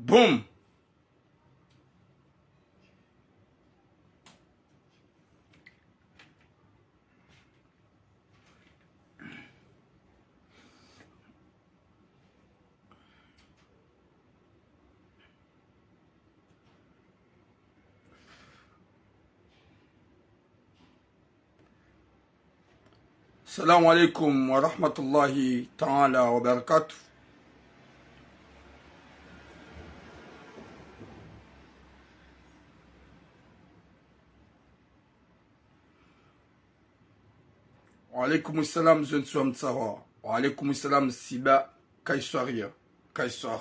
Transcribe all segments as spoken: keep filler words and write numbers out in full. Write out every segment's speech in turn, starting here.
Boum. السلام عليكم ورحمة الله تعالى وبركاته. وعليكم السلام زنسو متساوا. وعليكم السلام سيبا كايساريا. Kaisar.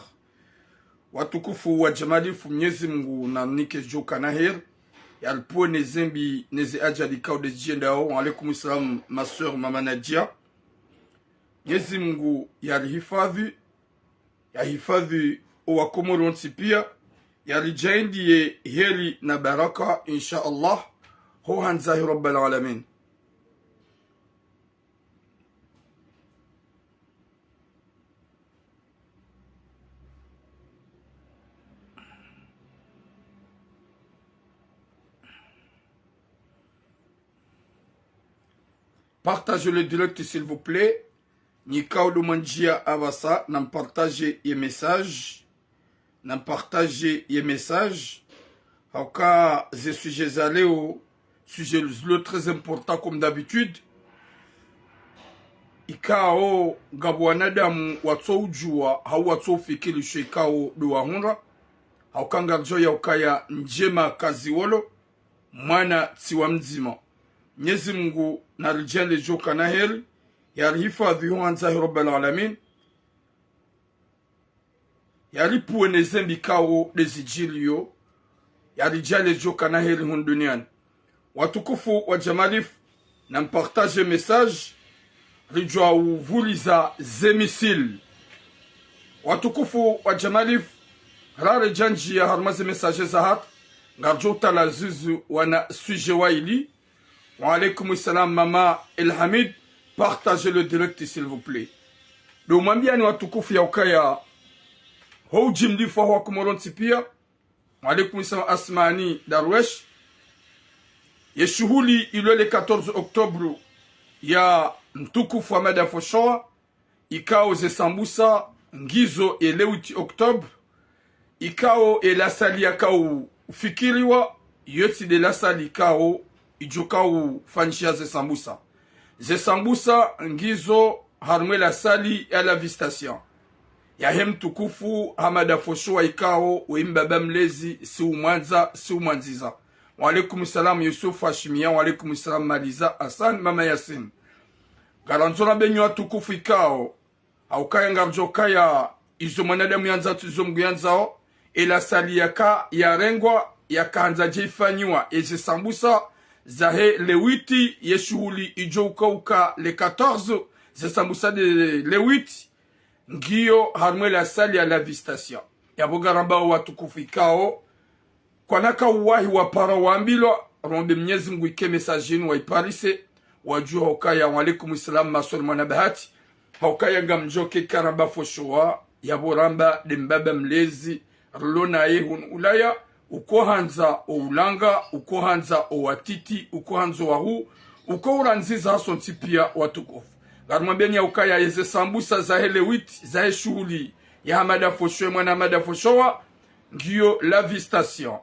Watukufu wa djamalifu, Mnyezi Mngu narinike djo kana heri, yaripvuwe ne zembi ne ze ajali ikao de djendao. Wa alaikum salam, ma sœur, Mama Nadia. Mnyezi Mngu yarihifadhi, yahifadhi owa Komori wontsi pia, yaridjaandiye heri na baraka, insha Allah, ho handza he Rabbal Alamin. Partagez le direct, s'il vous plaît. Nyi ikao do mwandjia apvasa, nampartage ye message. Nampartage ye message. Hauka ze sujet za leo, sujet zilo très important comme d'habitude. Ikao ngapvo wanadamu watsoudjua, hau watsoufikiri sho ikao do wahundra. Hauka ngaridjo ya ukaya ndjema kaziwolo, mwana tsi wa mdzima. Mnyezi Mngu naridjaandiye djo kana heri, yarihifadhi ho handza he Rabbal Alamin. Yaripvuwe ne zembi ikao de zidjiriyo, yaridjaandiye djo kana heri hunu duniani. Watukufu wa djamalifu, nampartage message, ridjua uvuliza ze missile. Watukufu wa djamalifu, raredjandjia harumwa ze message zahatru, ngaridjo utalazizu wana sujet waili, Wa alaikum salam, Mama El Hamid. Partagez le direct, s'il vous plaît. Do mwambiani watukufu ya ukaya, ho udjimlifu wa Komori wontsi pia. Wa alaikum salam, Asmani Darwesh. Ye shuhuli ilo le quatorze octobre ya mtukufu Hamada Foshoa, ikao ze sambusa ngizo ye le huit octobre, ikao ye la salle yakao ufikiriwa, yo tsi de la salle ikao idjo kao ufanyisha ze sambusa. Ze sambusa ngizo harumwa ye la salle ya La Vista Station, yahe mtukufu Hamada Foshoa ikao we mbaba mlezi, si umwandza, si umwandziza. Wa alaikum salam, Yusuf Hashimia. Wa alaikum salam, Maliza Hassan, Mama Yasin. Ngarandzo rambe nyi watukufu ikao, hauka ngaridjo kaya izo mwanadamu yandzao tsi izo Mngu yandzao, ye la salle yaka yarengwa, yaka handza dje ifanyiwa, ye ze sambusa zahe le huit, ye shuhuli idjo ukauka le quatorze, ze sambusa de le huit, ngiyo harumwa ye la salle ya La Vista Station. Yapvo ngarambao watukufu ikao, kwana ka uwahi wapara wambilwa, rombe Mnyezi Mngu ike message inu waiparise, wadjua ukaya. Wa alaikum salam, Maswali Mwana Bahati. Haukaya ngamdjoke karamba Foshoa, yapvo ramba de mbaba mlezi, rilo naye hunu Ulaya, uko handza o ulanga, uko handza o watiti, uko handza o wahuu, uko urandziza hasontsi pia watukufu. Ngarimwambiani ya ukaya ye ze sambusa zahe le huit, zahe shuhuli ya Hamada Foshoa, mwana Hamada Foshoa, ngiyo La Vista Station.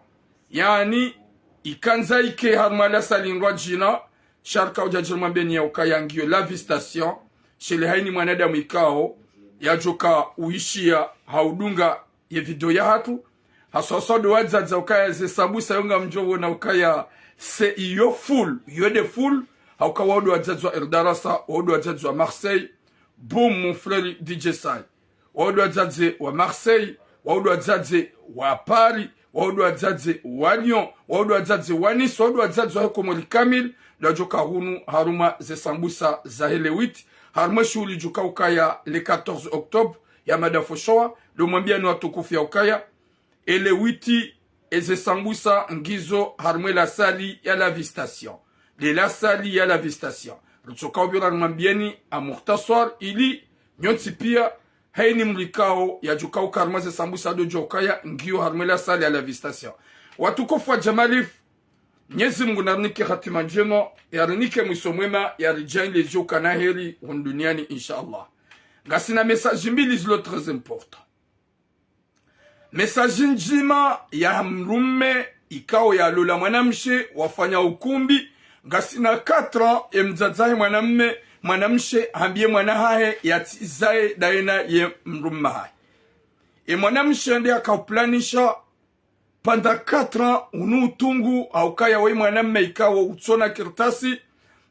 Yaani, ikandza ike harumwa la salle ndrwadjina, sha rika udja djiri mwambiani ya ukaya ngiyo La Vista Station, shele haini mwanadamu ikao, yadjoka uishia ha udunga ye video yahatru, haswaswa do wadzadze ukaya ze sambusa yo ngamdjo wona ukaya se iyo full, yo de full, hauka wao do wadzadze wa Erdarasa, wao do wadzadze wa Marseille, boum, mon frère D J Sai. Wao do wadzadze wa Marseille, wao do wadzadze wa Paris, wao do wadzadze wa Lyon, wao do wadzadze wa Nice, wao do wadzadze wahe Komori kamili, do wadjoka hunu harumwa ze sambusa zahe le huit, harumwa ye shuhuli idjo ukauka ya le quatorze octobre, ya Hamada Foshoa, do mwambiani watukufu ya ukaya, ye le huit, ye ze sambusa ngizo harumwa ye la salle ya La Vista Station. Le la salle ya La Vista Station. Rutsoka upvira rimwambieni ha mukhtaswar ili nyontsi pia Hayini mdru ikao yadjukao harimwa ze sambusa ndo djo ukaya ngiyo harimwa la salle ya la Vista Sœur. Watukufu wa Jamalifu, Mnyezi Mungu narinike hatima ndjema, yarinike mwiso mwema, yaridjaanlie djo ukana heri hunu duniani, insha Allah. Ngasina message mbili zilo très important. Message ndjema ya mdrume ikao yalola mwanamshe wafanya ukumbi, ngasina quatre ans, ye mdzadze wahe mwanamme, mwanamshe hambiye mwana hahe yatsizaye dayina ye mdrume hahe. Ye mwanamshe nde hakauplanisha pendant quatre ans unu utungu, ha ukaya woyi mwanamme ikao utsona kartasi,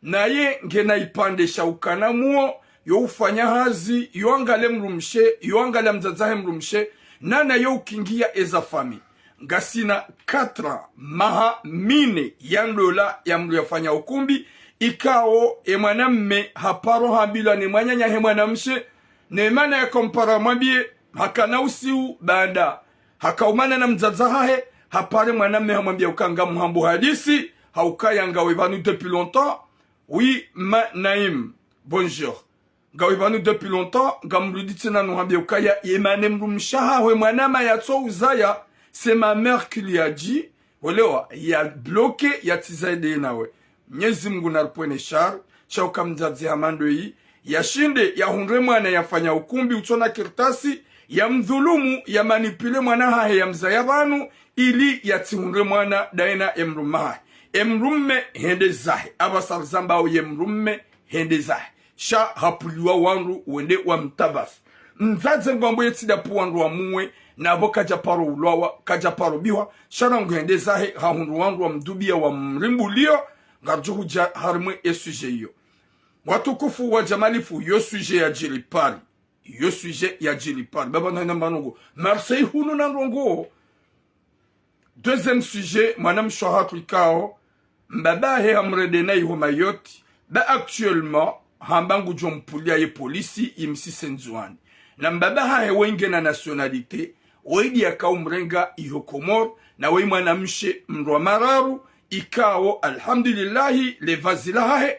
naye ngena ipvandre sha ukana muo, yo ufanya hazi, yo angalia mdrumshe, yo angalia mdzadze wahe mdrumshe, na naye ukingia eza famille. Ngasina quatre ans, maha mine ya ndola ya mdru yafanya ukumbi, ikao ye mwanamme haparo hambilwa ne mwananya he mwanamshe, ne mana yakampara mwambiye, hakana usiu baanda hakaumana na mdzadze hahe, hapare mwanamme hamwambiya uka ngamhambo hadisi, ha ukaya ngawe pvanu depuis longtemps. Oui, ma Naïm, bonjour. Ngawe pvanu depuis longtemps, ngamrudi tsena nuhambiya ukaya ye mana ye mdrumshe haho ye mwanama yatso uzaya, c'est ma mère qui lui a dit, welewa, ya bloqué, yatsizaye dayina we. Mnyezi Mungu naripvwene shari, sha uka mdzadze hama ndoyi, yashinde yahundre mwana yafanya ukumbi utsona kartasi, yamdhulumu, yamanipule mwana hahe yamzaya pvanu, ili yatsihundre mwana dayina ye mdrume hahe. Ye mdrume hende zahe, apvasa rizambao ye mdrume hende zahe. Sha hapvuliwa wandru wende wamtabasu. Mdzadze ngwambo yetsi dapvu wandru wamuwe, na pvo kadjaparo ulwawa, kadjaparo bihwa, sha rangu hende zahe, hahundru wandru wamdubiya wamrimbuliyo, ngaridjo hudja harimwa ye sujet iyo. Watukufu wa Jamalifu, yo sujet yadjiri Paris. Yo sujet yadjiri Paris. Baba nahina mbanongo. Marseille hunu na ndrongo. Deuxième sujet, mwanamshe wahatru ikao mbaba hahe hamrende nayi ho Mayotte, ba actuellement hamba ngudjo mpvulia ye polisi yimsise Ndzuwani. Na mbaba hahe woyi ngena nationalité, woyi nde yakaumrenga iho Komori, na woyi mwanamshe mdru wa mararu, ikao, alhamdulillahi, le vazi lahahe,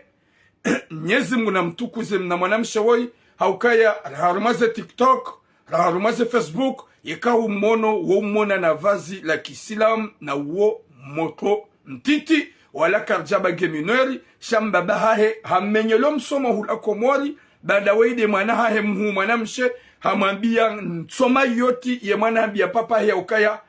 Mnyezi Mungu namtukuze mna mwanamshe woyi, ha ukaya harumwa ze TikTok, harumwa ze Facebook, yeka umono wo umona na vazi la kiislamu na uwo motro mtiti, wala karidja bage mineur, sha mbaba hahe hamenyelo msomo hula Komori, baanda woyi nde mwana hahe mhuu mwanamshe, hamwambiya ntso Mayotte, ye mwana hambiya papa hahe ukaya,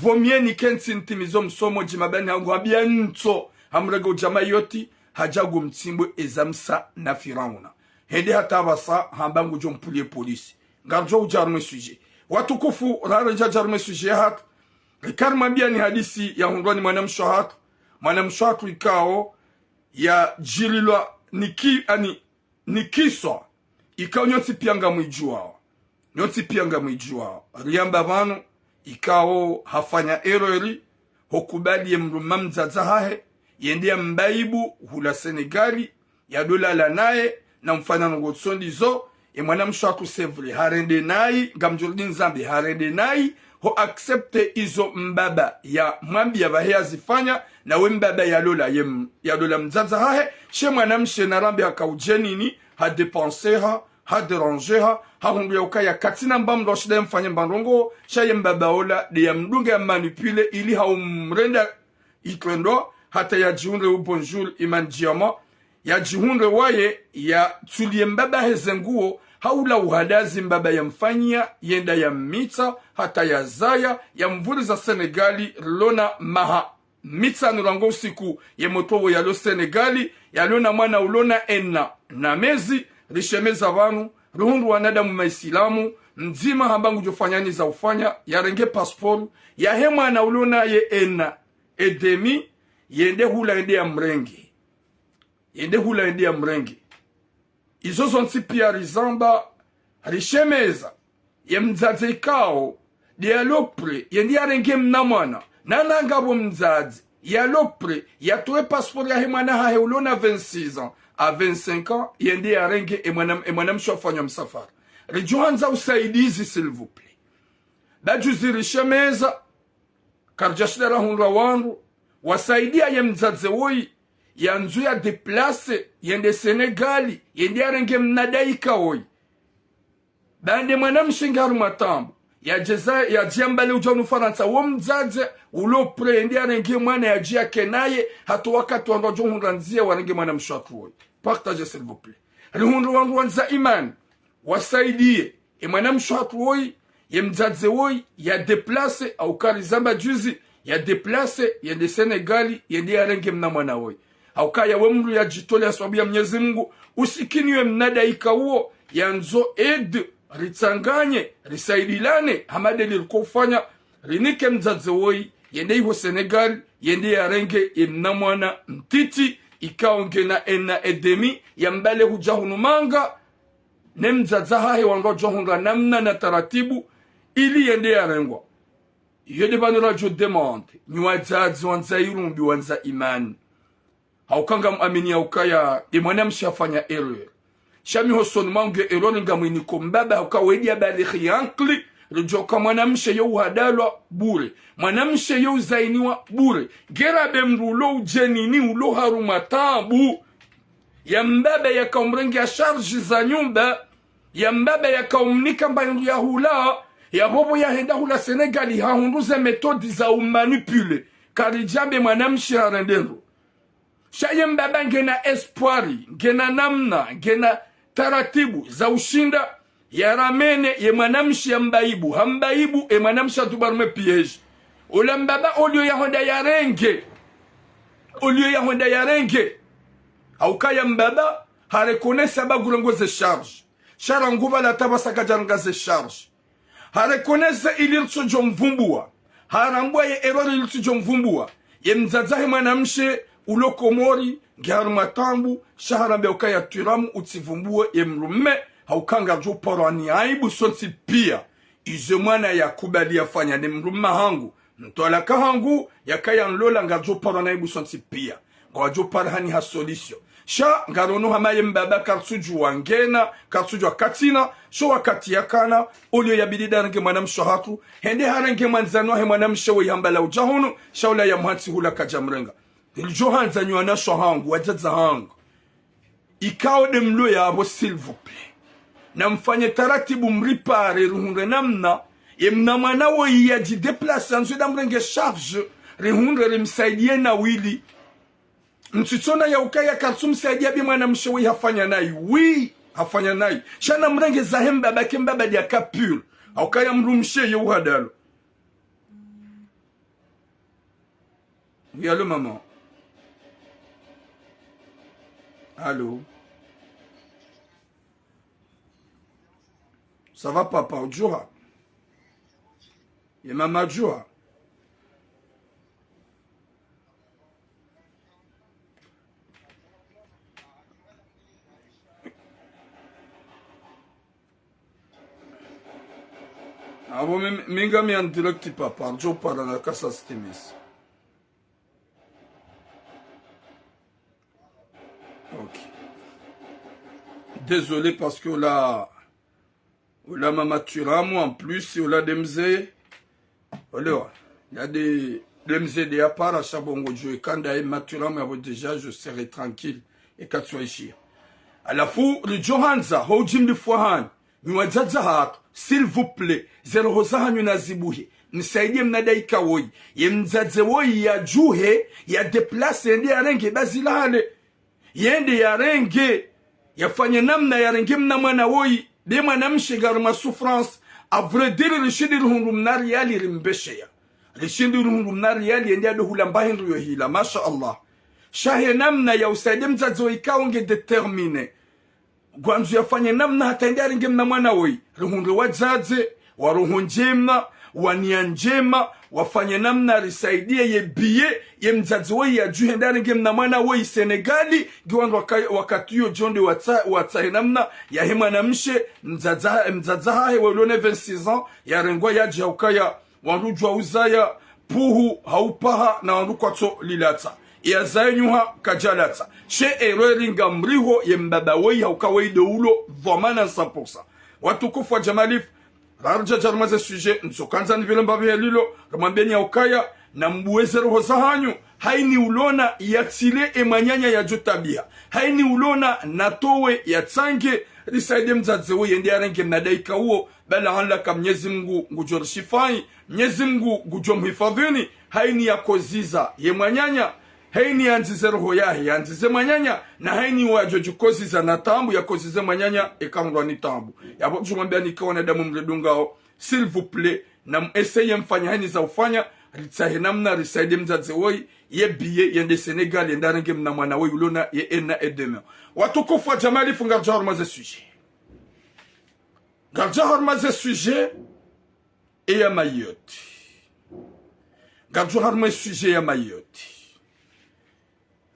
vaut mieux nikentsi nitimizo msomo djimabani hangu, hambiya ntso, hamrenge udja Mayotte, hadja ngumtsimbwe eza Musa na Firauna. Hende hata apvasa hamba ngudjo mpvulie polisi. Ngaridjo udja harumwa ye sujet. Watukufu, rarendja dja harumwa ye sujet yahatru. Rikarimwambiya ni hadisi yahundrwa ni mwanamshe wahatru. Mwanamshe wahatru ikao yadjililwa ni ki-, ani, ni kiswa. Ikao nyontsi piya ngamwidjuwao. Nyontsi piya ngamwidjuwao. Riyamba pvanu, ikao hafanya erreur, hukubali ye mdrume mdzadze hahe, yende yambaibu hula Senegali, yadolala naye, na mfanya ndrongo tsi ndizo, ye mwanamshe wahatru c'est vrai, harende nayi, ngamdjorudi nizambe, harende nayi, ho accepter izo mbaba yamwambiya pvahe yazifanya, na we mbaba yalola ye m-, yalola mdzadze hahe, sha ye mwanamshe narambe haka udjenini, ha dépenser ha, ha déranger ha, hahundru ya ukaya katsina mba mdru wa shida yamfanye mba ndrongo, sha ye mbaba ola, nde yamdunga yammanipule, ili haumrenda itrendwa, hata yadjihundre u bonjour Iman Diamant, yadjihundre waye, yatsuliye mbaba hahe ze nguo, haula uhadazi mbaba yamfanyiya, yenda yammitsa, hata yazaya, yamvuriza Senegali, rilona maha mitsanu rangu usiku ye motro wo yalo Senegali, yalona mwana ulona ena na mezi, rishemeza pvanu, rihundru wanadamu maisilamu, mdzima hamba ngudjo fanya ni za ufanya, yarenge passeport yahe mwana ulona ye ena et demi, yende hula yende yamrenge. Yende hula yende yamrenge. Izo zontsi piya rizamba, rishemeza, ye mdzadze ikao, nde yalo prêt, yende yarenge mna mwana, na nangapvo mdzadze, yalo prêt, yatowe passeport yahe mwana hahe ulona vingt-six ans, à vingt-cinq ans, yende yarenge ye mwana, ye mwanamshe wafanya msafara. Ridjo handza usaidizi, s'il vous plaît. Ba juzi rishemeza, karidja shinda rahundra wandru wasaidiya ye mdzadze woyi, yandzo ya déplacer, yende Senegali, yende yarenge mna daika woyi. Baanda mwanamshe nge harumwa taabu, yadjeza, yadjiambale udja hunu Farantsa, wo mdzadze ulo prêt, yende yarenge mwana yadje yake naye, hata wakati wandru wadjo hundra ndzia warenge mwanamshe hatru woyi. Partagez, s'il vous plaît. Rihundre wandru wandza imani, wasaidiye. Ye mwanamshe hatru woyi, ye mdzadze woyi, ya déplacé, hauka rizamba juzi, ya déplacé, yende Sénégal, yende yarenge mna mwana woyi. Hauka yawe mndru yadjitolea sababu ya Mnyezi Mungu, usikini we mna daika uwo, yandzo aide, ritsanganye, risaidilane, hama de liriko ufanya, rinike mdzadze woyi, yende iho Sénégal, yende yarenge ye mna mwana mtiti, ikao ngena un an et demi, yambale hudja hunu manga, ne mdzadze hahe wandru wadjo hundra namna na taratibu, ili yende yarengwa. Iyo de pvanu radjo demande, nyi wadzadze wandza irumbi wandza imani. Hauka ngamwamini yaukaya, ye mwanamshe hafanya erreur. Sha mi hosoni mwangu ye erreur ngamwiniko mbaba hauka wedi ya balighi yankili, ridjoka mwanamshe yo uhadalwa bure. Mwanamshe yo uzainiwa bure. Ngera be mndru ulo udjenini ulo harumwa taabu. Ya mbaba yaka umrenge ya charge za nyumba, ya mbaba yaka umnika mba hindru ya hula, ya bobo yahenda hula Sénégal, hahundru ze méthode za umanipuler. Karidjambe mwanamshe harende ndro. Sha ye mbaba ngena espoir, ngena namna, ngena taratibu za ushinda, yaramene ye mwanamshe yambaibu, hambaibu, ye mwanamshe hatuba harumwa piège. Ola mbaba olio yahonda yarenge, olio yahonda yarenge. Hauka ya mbaba, hareconnaître aba ngurengo ze charge. Sha rangu pvala hata pvasa kadjarenga ze charge. Hareconnaître ili ritsodjo mvumbua. Harambua ye erreur ili ritsodjo mvumbua. Ye mdzadze he mwanamshe ulo Komori, nge harumwa taabu, sha harambia ukaya Twiramu utsivumbue ye mdrume, hauka ngaridjo parwa ni aibu sontsi pia. Izo mwana yakubali yafanya ne mdrume hangu, mtwalaka hangu, yakaya nlola ngaridjo parwa ni aibu sontsi pia. Ngwadjo para hani ha solution. Sha, ngarono hama ye mbaba karitsudjua ngena, karitsudjua katsina, sho wakati yakana, olio yabidi de yarenge mwanamshe hatru, hende harenge mwandzani wahe mwanamshe woyi hambala udja hunu, sha ula ya muhantsi hula kadjamrenga. Nilidjo handza nyi wanashe hangu, wadzadze hangu. Ikao de mlo yapvo, s'il vous plaît. Na mfanye taratibu mripare, rihundre namna, ye mna mwana woyi yadji déplacé, yandzo de amrenge charge, rihundre rimsaidiye na wili. Mtsitsona yaukaya karitsumsaidiya be mwanamshe woyi hafanya nayi. Oui, hafanya nayi. Sha na mrenge zahe mbaba ke mbaba de yaka pur. Haukaya mdrumshe yo uhadalwa. Oui, allô, maman. Allô. Ça va, papa? Udjuha? Ye mama udjuha? Apvo mi, mi ngami en direct, papa, ridjo para na kasa stimisi. Ok. Désolé, parce que là, ola mama Twiramu, en plus, ola de mze. Ola, il y a des, de mze de yapara, sha bo ngodjo eka nda ye mama Twiramu yapvo déjà, je serai tranquille. Eka tsiwaishiya. Halafu, ridjo handza, ho udjimlifu wa hanyu, nyi wadzadze hatru, s'il vous plaît, ze roho zahanyu nazibuhe. Msaidiye mna daika woyi. Ye mdzadze woyi yadjuhe, ya déplacé, yende yarenge bazi lahale. Yende yarenge, yafanye namna yarenge mna mwana woyi. Be mwanamshe nge harumwa souffrance. À vrai dire, rishindi rihundru mna riali rimbesheya. Rishindi rihundru mna riali yende yado hula mba hindru yo hila. Masha Allah. Sha he namna ya usaidiye mdzadze woyi ikao nge déterminé. Ngwandzo yafanye namna hata yende yarenge mna mwana woyi. Rihundre wadzadze, wa roho ndjema, wa niya ndjema, wafanye namna risaidiye ye billet, ye mdzadze woyi yadjuhe yende yarenge mna mwana woyi Sénégal, nge wandru waka-, wakati yo djo nde watsa-, watsahe namna, yahe mwanamshe, mdzadze, mdzadze hahe wa ulo ne vingt-six ans, yarengwa yadje haukaya, wandru djuwa uzaya, puhu, haupaha, na wandru kwatso lilatsa. Iya zaye nyuha, kadjalatsa. She erreur ngamriho ye mbaba woyi hauka woyi de ulo, dhwamana cent pour cent. Watukufu wa Jamalif, raridja dja harumwa ze sujet, ntsokandza nipvile mbapvi helilo, rimwambeni haukaya, Nambuwe ze roho zahanyu, hayini ulona yatsile emwananya yadjo tabiha. Hayini ulona natowe yatsange, risaide mdzadze woyi yende yarenge mnadaika uwo, bala anla ka Mnyezi Mngu ngudjo rishifai, Mnyezi Mngu ngudjo mhifadhini, hayini yakoziza ye mwananya, hayini yandzize roho yahe, yandzize mwananya, na hayini wadjo djukoziza na taabu, yakozize mwananya, eka mndru ani taabu. Yapvo ndjumwambiani ka wanadamu mridungao, s'il vous plaît, namu essayer mfanye hayini za ufanya, ritsahe namna risaide mdzadze woyi, ye billet yende Sénégal, yende yarenge mna mwana woyi ulona ye ena edeme. Watukufu wa Jamalifu, ngaridjo harumwa ze sujet. Ngaridjo harumwa ze sujet, eya Mayotte. Ngaridjo harumwa e sujet ya Mayotte.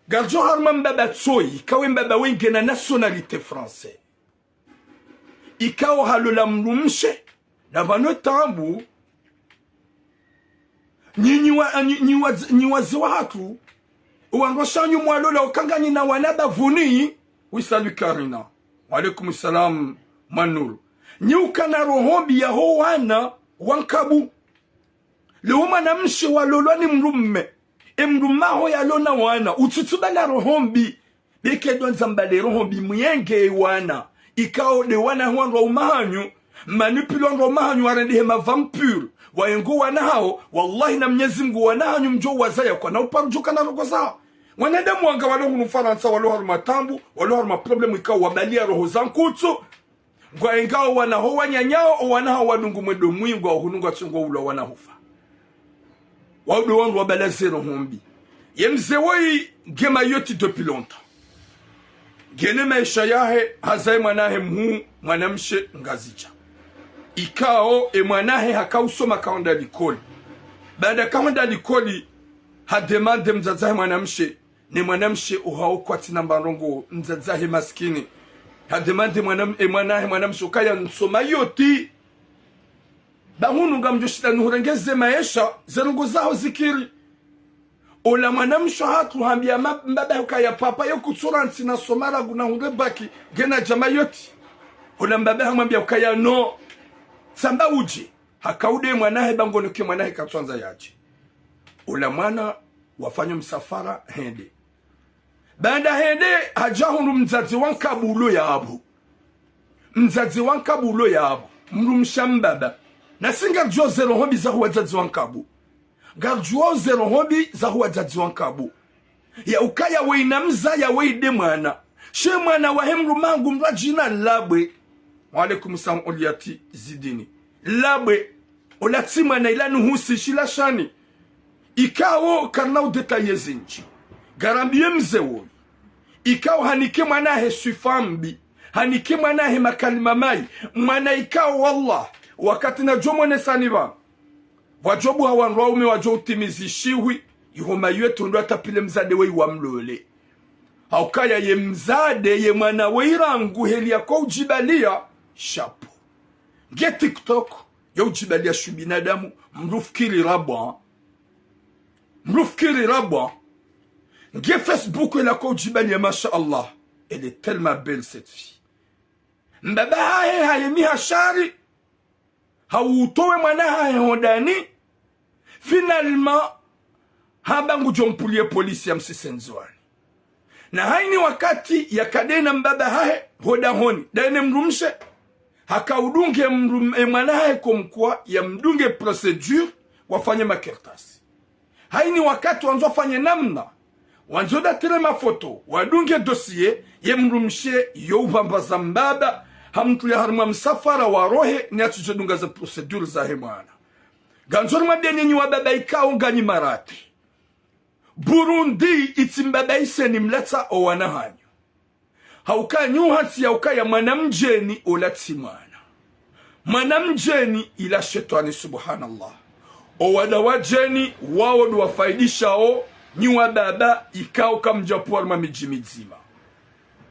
Ngaridjo harumwa mbaba tsoyi, kawe mbaba woyi ngena nationalité française. Ikao halola mdrumshe, na pvanu taabu. Nyinyi wa, nyi, nyi wa, nyi wazee wahatru, owandru washanyu mwalola uka nganyi na wana bavuni, wi salut Karina. Wa alaikum salam, Manuru. Nyi ukana roho mbi yaho wana wa nkabu. Leo mwanamshe walolwa ni mdrume, emdrume waho yalona wana, utsutsuba na roho mbi. Beke dwandza mbale roho mbi muyenge wana. Ikao de wana hwandrwa umahanyu, manipulwa wandrwa umahanyu warendehe ma vampire. Wayengo wana hawo, wallahi na Mnyezi Mngu wana hanyu mdjo wazaya kwana uparudjuka na roho zawo. Wanadamu wanga walo hunu Farantsa, walo harumwa taabu, walo harumwa problème ikao wabalia roho za nkutsu. Ngwaengao wana ho wanyanyawo, o wana hawo wadungu mwendo mwingi, ngwao hunu ngwatsungo ulwa wana hufa. Wao de wandru wabala ze roho mbi. Ye mze woyi nge Mayotte depuis longtemps. Ngena maesha yahe, hazaye mwanahe mhuu, mwanamshe Ngazidja. Ikao, e mwanahe hakausoma kahwenda likoli. Baanda kahwenda likoli, hademande mdzadze wahe mwanamshe, ne mwanamshe ohao kwatsi na mba ndrongo, mdzadze wahe maskini. Hademande mwana, e mwanahe mwanamshe ukaya nsoma yoti. Ba hunu ngamdjo shinda nuhurengeze maesha, ze ndrongo zaho zikiri. Ola mwanamshe hatru hambia ma, mbaba ukaya papa yo kutsura ntsi nasoma rangu nahure bac, ngena dja Mayotte. Ola mbaba hamwambia ukaya no. Tsamba udje. Hakaude mwanahe ba ngono ke mwanahe katswandza yadje. Ola mwana wafanya msafara hende. Baanda hende hadja hundru mdzadze wa nkabu ulo yapvo. Mdzadze wa nkabu ulo yapvo. Mdrumshe wa mbaba. Nasi ngaridjuwao ze roho mbi zaho wadzadze wa nkabu. Ngaridjuwao ze roho mbi zaho wadzadze wa nkabu. Ya ukaya weyi na mzaya weyi de mwana. She mwana wahe mdrume hangu mdru wa djina Labwe. Wa alaikum salam Oliati Zidini. Labwe. Ola tsi mwana ila nuhusi shila shani. Ikao karina udétailler zindji. Ngarambiye mze woyi. Ikao hanike mwanahe swifa mbi. Hanike mwanahe makalima mayi. Mwana ikao wallah. Wakati nadjo mwonesani pvanu. Pvwadjo buha wandru waume wadjo utimizi shihwi, iho Mayotte ndo atapvile mdzadze weyi wamlole. Haukaya ye mdzadze ye mwana weyi rangu heli yako udjibalia, chapeau. Nge TikTok, yo udjibalia shu binadamu, mdru fikiri rabwa. Mdru fikiri rabwa. Nge Facebook heli yako udjibalia, masha Allah. Elle est tellement belle, cette fille. Mbaba hahe, hahe mi hashari. Hautowe mwana hahe hondani, finalement, hamba ngudjo mpulie polisi ya msise Ndzuwani. Na hayini wakati yakade na mbaba hahe, hodahoni, daye ne mdrumshe, hakaudunge mdrum-, e mwana hahe comme quoi yamdunge procédure, wafanye makartasi. Hayini wakati wandzo wafanye namna, wandzo datire mafoto, wadunge dossier, ye mdrumshe yo upvambaza mbaba, hamtrulia harumwa msafara warohe, ni atsudjo dunga ze procédure zahe mwana. Ngandzo nimwambiye nyinyi wababa ikao nganyi marate. Burundi itsi mbaba iseni mlatsa o wana hanyu. Hauka nyu hatsi ya ukaya mwana mdjeni ola tsi mwana. Mwana mdjeni ila shetwani, subhanallah. O wana wadjeni wao ndo wafaidishao nyi wababa ikao kamdjapvwa harumwa midji midzima.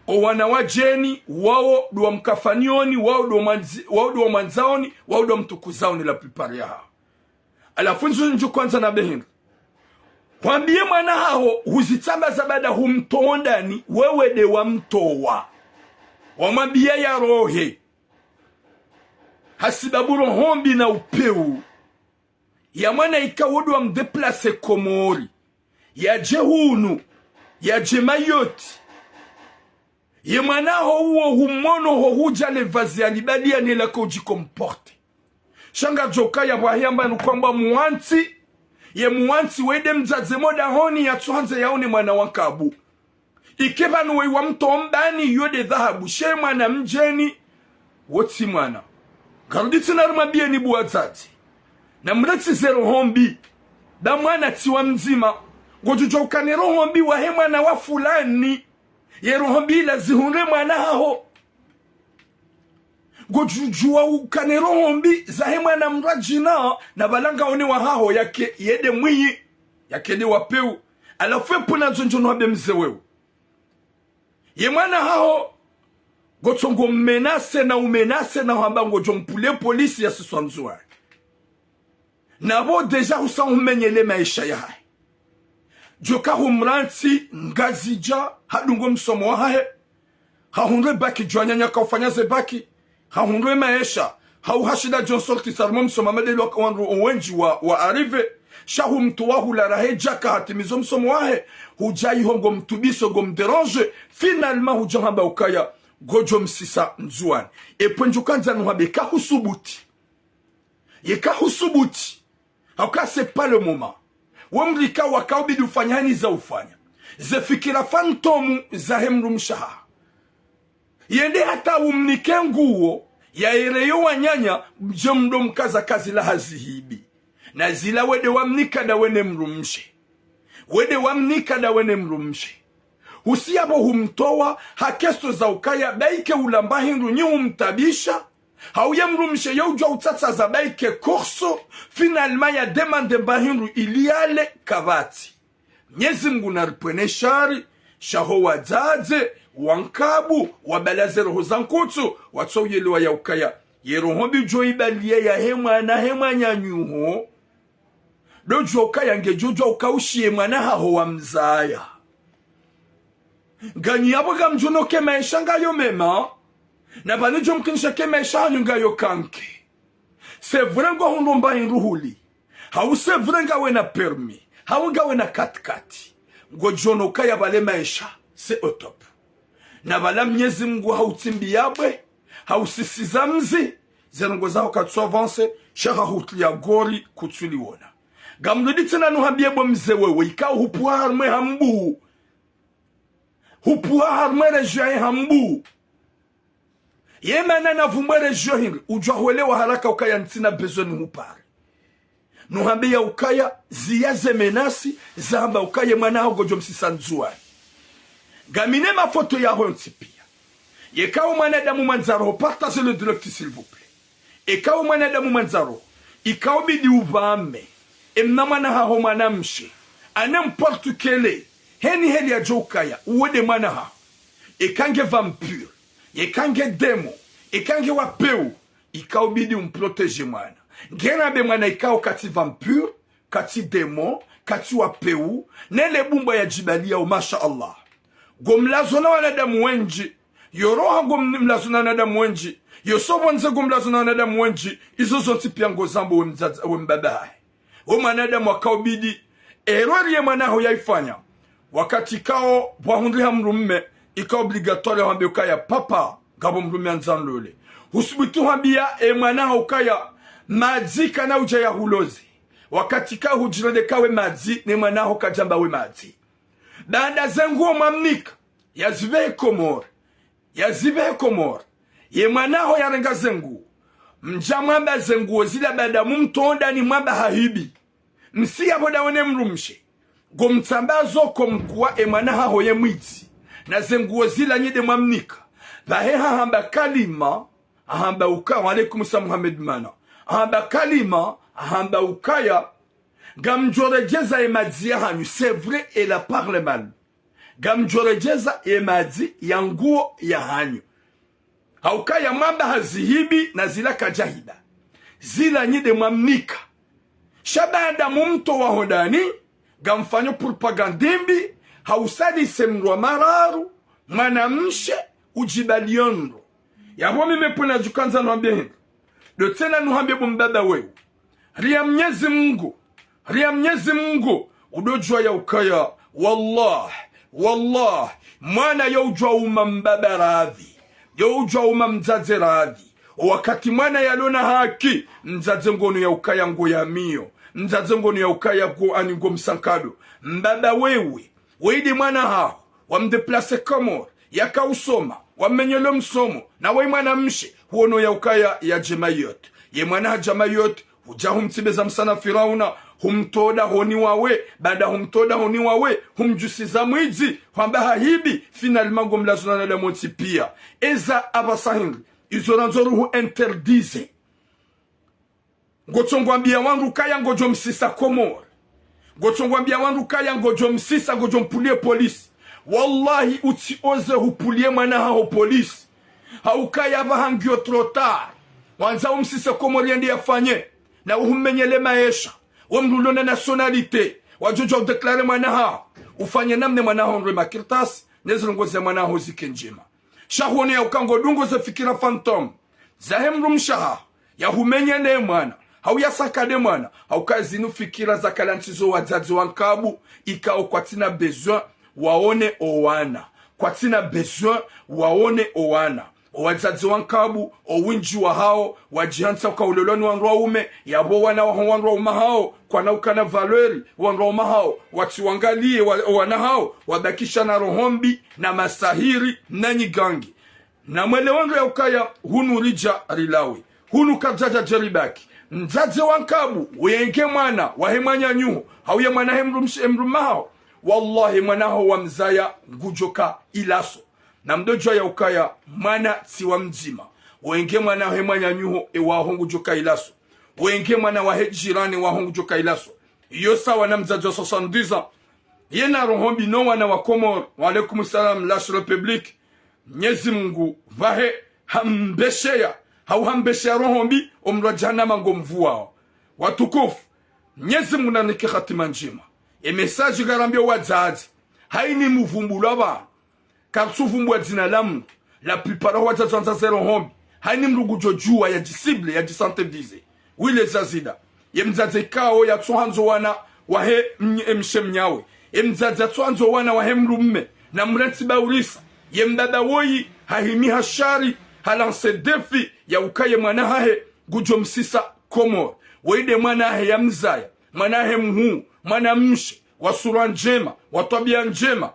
O wana wadjeni wao ndo wamkafanioni, wao ndo mwandzi-, wao ndo wamwandzaoni, wao ndo wamtukuzaoni la plupart yahao. Halafu nzu ndju kwandza na behindru. Hwambiye mwana haho, huzitsamba za baada humtowa ndani, wewe de wamtowa. Wamwambiya yarohe. Hasibabu roho mbi na upvewu. ya mwana ikao ndo wamdéplacé Komori, yadje hunu, yadje Mayotte. Ye mwana haho uwo humono ho hudja le vazi ya libali ya nela ko udji comporté. Sha ngadjo kaya pvwahi amba nukwamba muwantsi, ye muwantsi wende mdzadze mo dahoni yatsuhandze yaone mwana wa nkabu. Ike pvanu weyi wamtowa mbani yo nde dhahabu, she mwana mdjeni, wo tsi mwana. Ngarudi tsena rimwambiyeni bo wadzadze. Namretsi ze roho mbi. Nda mwana tsi wa mdzima. Ngodjo djuwa ukana ye roho mbi wahe mwana wa fulani. Ye roho mbi ila zihundre mwana haho. Ngodjo djuwa ukana ye roho mbi zahe mwana mdru adjina, na pvala ngaone wa haho yake yende mwiyi, yake nde wa pewu. Halafu epvo na ndzo ndjo nuhambe mze wewe. Ye mwana haho, ngotsongo menacé na umenacé na hamba ngodjo mpvule police ya siswa Ndzuwani. Na pvo déjà husa humenyele maesha yahahe. Djoka humrantsi Ngazidja hadungo msomo wahahe. Hahundre bac djwa nyanya kaufanya ze bac. Hahundre maesha. Hau hashida djo nsortisa harumwa msomo madelo waka wandru owendji wa, wa arrivé. Sha humtowa hula rahe djaka hatimizo msomo wahe. Hudja iho ngo mtubiso ngo mdéranger. Finalement hudja hamba ukaya ngodjo msisa Ndzuwani. Epvo ndjo kandza nuhambe ka husubuti. Yeka husubuti, hauka c'est pas le moment. We mdru ikao waka ubidi ufanya hani za ufanya. Ze fikira fantôme zahe mdrumshe haho. Yende hata umnike nguo, ya ere yo wananya, mdje mdo mkaza ka zila hazihibi. Na zila we nde wamnika nda we ne mdrumshe. We nde wamnika nda we ne mdrumshe. Husiya pvo humtowa, ha question za ukaya, baike ulamba hindru nyi humtabisha, hau ye mdrumshe ye udjuwa utsatsaza baike course, finalement ya demandé mba hindru ili yale kapvatsi. Mnyezi Mngu naripvwene shari, sha ho wadzadze, wa nkabu, wabala ze roho za nkutsu, watso uyelewa ya ukaya. Ye roho mbi djo ibaliya yahe mwana he mwananyaho. Ndo djuwa ukaya ngedjo djuwa uka ushiye mwana haho wa mzaya. Nganyi yapvo ngamdjo noke maesha ngayo mema, na pvanu djo mkinisha ke maesha hanyu ngayo kanke. C'est vrai ngo hundro mba hindru huli. Hau c'est vrai ngawe na permis. Hau ngawe na quatre-quatre. Ngodjo noka ya pvale maesha. C'est au top. Na pvala Mnyezi Mngu hautsimbi yabwe, hausisiza mzi, ze ndrongo zaho katsu avancé, sha hahutria gori kutsuliona. Ngamrudi tsena nuhambiye bo mze wewe, ikao hupvuha harumwa hambu. Hupvuha harumwa région ya hambu. Ye mana navumbwe région hindri, udjuwa hwelewa haraka ukaya ntsina besoin nihupare. Nuhambe ya ukaya, ziya ze menaces, zahamba ukaya mwana haho ngodjo msisa Ndzuwani. Ngamina mafoto yaho yontsi piya. Yeka we mwanadamu mwandzaro, partagez le direct, s'il vous plaît. Eka we mwanadamu mwandzaro, ikao bidi upvame, emna mwana haho mwanamshe, à n'importe quel âge, heni heli yadjo ukaya, uwo nde mwana haho. Eka nge vampire, eka nge démon, eka nge wa pewu, ikao bidi umprotéger mwana. Ngena be mwana ikao katsi vampire, katsi démon, katsi wa pewu, nele bumba yadjibaliya o, masha Allah. Ngomlazo na wanadamu wendji, yo roha ngomlazo na wanadamu wendji, yo sopvondze ngomlazo na wanadamu wendji, izo zontsi piya ngozambo we mdzadze, we mbaba hahe. We mwanadamu akao bidi, erreur ye mwana haho yaifanya. Wakati ikao pvwahundriha mdrume, ika obligatoire wambe ukaya papa, ngapvo mdrume yandzao nilole. Husubutu hwambiya e mwana haho ukaya madzi kana udja yahuloze. Wakati ikao hudjirende kawe madzi, ne mwana haho kadjamba we madzi. Baanda ze nguo mwamnika, yazipvehe Komori. Yazipvehe Komori. Ye mwana haho yarenga ze nguo. Mdja mwamba ze nguo zila baanda mumtowa ndani mwamba hahibi. Msiya pvo ndawe ne mdrumshe. Ngomtsambazo comme quoi e mwana haho ye mwidzi. Na ze nguo zila nyi nde mwamnika. Pvahe hahamba kalima, hahamba uka, wa alaikum salam Mohamed Mana. Hahamba kalima, hahamba ukaya, ngamdjoredjeza ye madzi yahanyu, c'est vrai, elle a parlé mal. Ngamdjoredjeza ye madzi ya nguo yahanyu. Ha ukaya mwamba hazihibi na zila kadjahiba. Zila nyi nde mwamnika. Sha baanda mumtowa ho ndani, ngamfanyo propagande mbi, ha usalise mdru wa mararu, mwanamshe, udjibaliyo ndro. Yapvo mimi pvuna djukandza nwambe hindru. Ndo tsena nuhambe bo mbaba wewe. Ria Mnyezi Mungu, ria Mnyezi Mungu, udodjua ya ukaya, wallah, wallah, mwana yo udjua uma mbaba radhi, yo udjua uma mdzadze radhi. O wakati mwana yalona haki, mdzadze ngono ya ukaya ngo ya miyo, mdzadze ngono ya ukaya ngo ani ngo msankado. Mbaba wewe, weyi nde mwana haho, wamdéplacer Komori, yaka usoma, wammenyelo msomo, na weyi mwana mshe, huono ya ukaya yadje Mayotte. Ye mwana hadja Mayotte, hudja humtsibeza msana Firauna, humtoda honi wawe, baada humtoda honi wawe, humdjusiza mwidzi, hwamba hahibi, finalement ngo mlazo na nada montsi pia. Eza apvasa hindri, izo randzo ruhu interdise. Ngotsongwambia wandru kaya ngodjo msisa Komori. Ngotsongwambia wandru kaya ngodjo msisa, ngodjo mpulie polisi. Wallahi, utsi oze hupulie mwana haho polisi. Haukaya pvaha ngiyo trop tard. Wandza umsise Komori yende yafanye. Na uhummenyele maesha. We mdru ulona nationalité. Wadjodjua udéclarer mwana haho. Ufanye namna mwana haho ndwe makartasi. Nezi ndrongoo za mwana haho zike ndjema. Sha huone ya uka ngodungo ze fikira fantôme zahe mdrumshe haho, yahumenyele mwana, hau yasakade mwana, hauka zinu fikira za kala ntsizo wadzadze wa nkabu, ikao kwatsina besoin waone o wana. Kwatsina besoin waone o wana. O wadzadze wa nkabu, o windji wahao, wadjihantsa uka ulelwa ni wandru waume, yapvo wana waho wandru waume hao, kwana ukana valeur, wandru waume hao, watsiwangalie wa, wana hao, wabakisha na roho mbi, na masahiri, na nyigangi. Na mwelewe ndro ya ukaya, hunu ridja rilawe. Hunu karidjadja djeribaki. Mdzadze wa nkabu, uyenge mwana, wahe mwananyuho, hauye mwana he mdrumshe, he mdrume hao. Wallahi, mwana haho wamzaya ngudjoka ilaso. Na mdodjua ya ukaya, mwana tsi wa mdzima. Uyenge mwana he mwananyuho, ewaho ngudjoka ilaso. Uyenge mwana wahe jirani, waho ngudjoka ilaso. Iyo sawa na mdzadze wa soixante-dix ans. Yena roho mbi no wana wa Komori. Wa alaikum salam, la République. Mnyezi Mungu pvahe hambesheya, hau hambesheya roho mbi, omlwa jahannama ngomvuwao. Watukufu, Mnyezi Mungu nanike hatima ndjema. E message ngarambio wadzadze, haini muvumbulwa pvanu. Karitsuvumbua dzina la mndru, la plupart wadzadze wandza ze roho mbi. Haini mndru ngudjodjua yadjicible, yadjisensibiliser. Wile zazida. Ye mdzadze ikao yatsuhandzo wana wahe mny-, emshe mnyawe. Ye mdzadze yatsuhandzo wana wahe mdrume. Na mrentsi baurisa. Ye mbaba woyi hahimi ha shari, ha lancer défi ya ukaye mwana hahe ngudjo msisa Komori. Woyi nde mwana hahe yamzaya. Mwana hahe mhuu, mwana mshe, wa sura ndjema, wa twabia ndjema,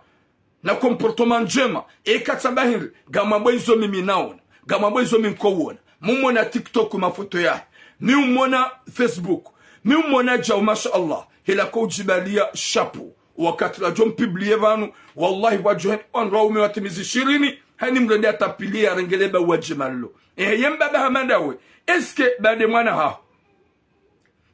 na comportement ndjema, eka tsamba hindri, ngamwambo izo mimi naona, ngamwambo izo mi nkouona. Mumona TikTok mafoto yahe, mi umona Facebook, mi umona djau, masha Allah, hela ko udjibalia chapeau. Wakati ladjo mpublier pvanu, wallahi wadjo heni wandru waume watimizi shirini, haini mrende atapilia arengele ba wadje malo. Ehe, ye mbaba hama ndawe, est-ce que ba nde mwana haho?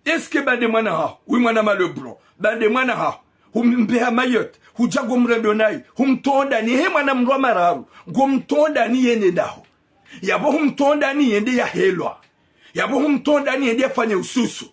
Est-ce que ba nde mwana haho? Oui, mwana Malebron. Ba nde mwana haho. Humbeha Mayotte. Hudja ngomrendo nayi. Humtondani. He mwana mdru wa mararu. Ngomtondani yende ndaho. Yapvo humtondani yende yahelwa. Yapvo humtondani yende yafanye ususu.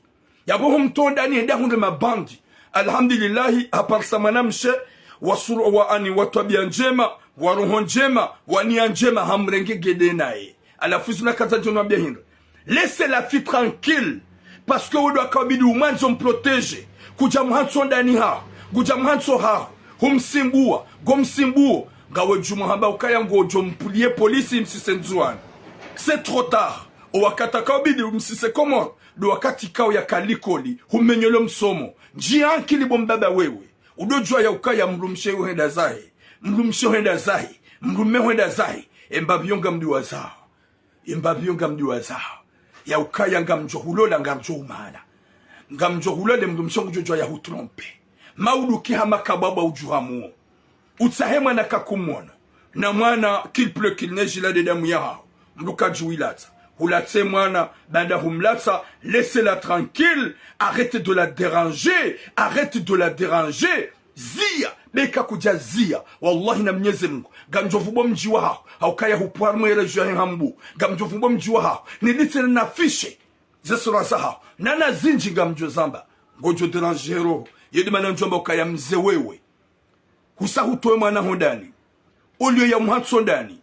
Yapvo humtondani yende yahundre mabandi. Alhamdulillahi, haparisa mwana mshe, wa sura, wa ani, wa twabia ndjema, wa roho ndjema, wa nia ndjema, hamrenge gede naye. Halafu zina kaza djo nwambia hindri. Laissez la fille tranquille. Parce que wewe ndo akabidi umwandzo mprotéger. Kudja muhantso ndani haho. Kudja muhantso haho. Humsimbua. Ngomsimbuo. Ngawe djumwa hamba ukaya ngodjo mpulie polisi msise Ndzuani. C'est trop tard. O wakati akabidi umsise Komori. Ndo wakati kao ya kalikoli. Humenyelo msomo. Ndjia ankili bo mbaba wewe. Udodjua ya ukaya mdrumshe uhenda zahe. Mdrumshe uhenda zahe. Mdrume uhenda zahe. Emba pvio ngamdjuwa zaho. Emba pvio ngamdjuwa zaho. Ya ukaya ngamdjo hulola ngamdjo umana. Ngamdjo hulola mdrumshe ngudjodjua ya hutromper. Maudu kiha makabwabwa udjuha muo. Utsahe mwana kakumwono. Na mwana qu'il pleut qu'il neige la nde damu yahaho. Mdru kadjuwilatsa. Hulatse mwana, baanda humlatsa, laissez-la tranquille. Arrête de la déranger. Arrête de la déranger. Ziya, beka kudja ziya. Wallahi na Mnyezi Mungu. Ngamdjo vubo mdji wahaho. Haukaya hupvwa harumwa erejo yahe hambu. Ngamdjo vubo mdji wahaho. Nilitse na affiche ze sura zahaho. Nana zindji ngamdjo zamba. Ngodjo déranger roho. Yedi mana ndjomba ukaya mze wewe. Husa hutowe mwana ho ndani. Olio ya muhantso ndani.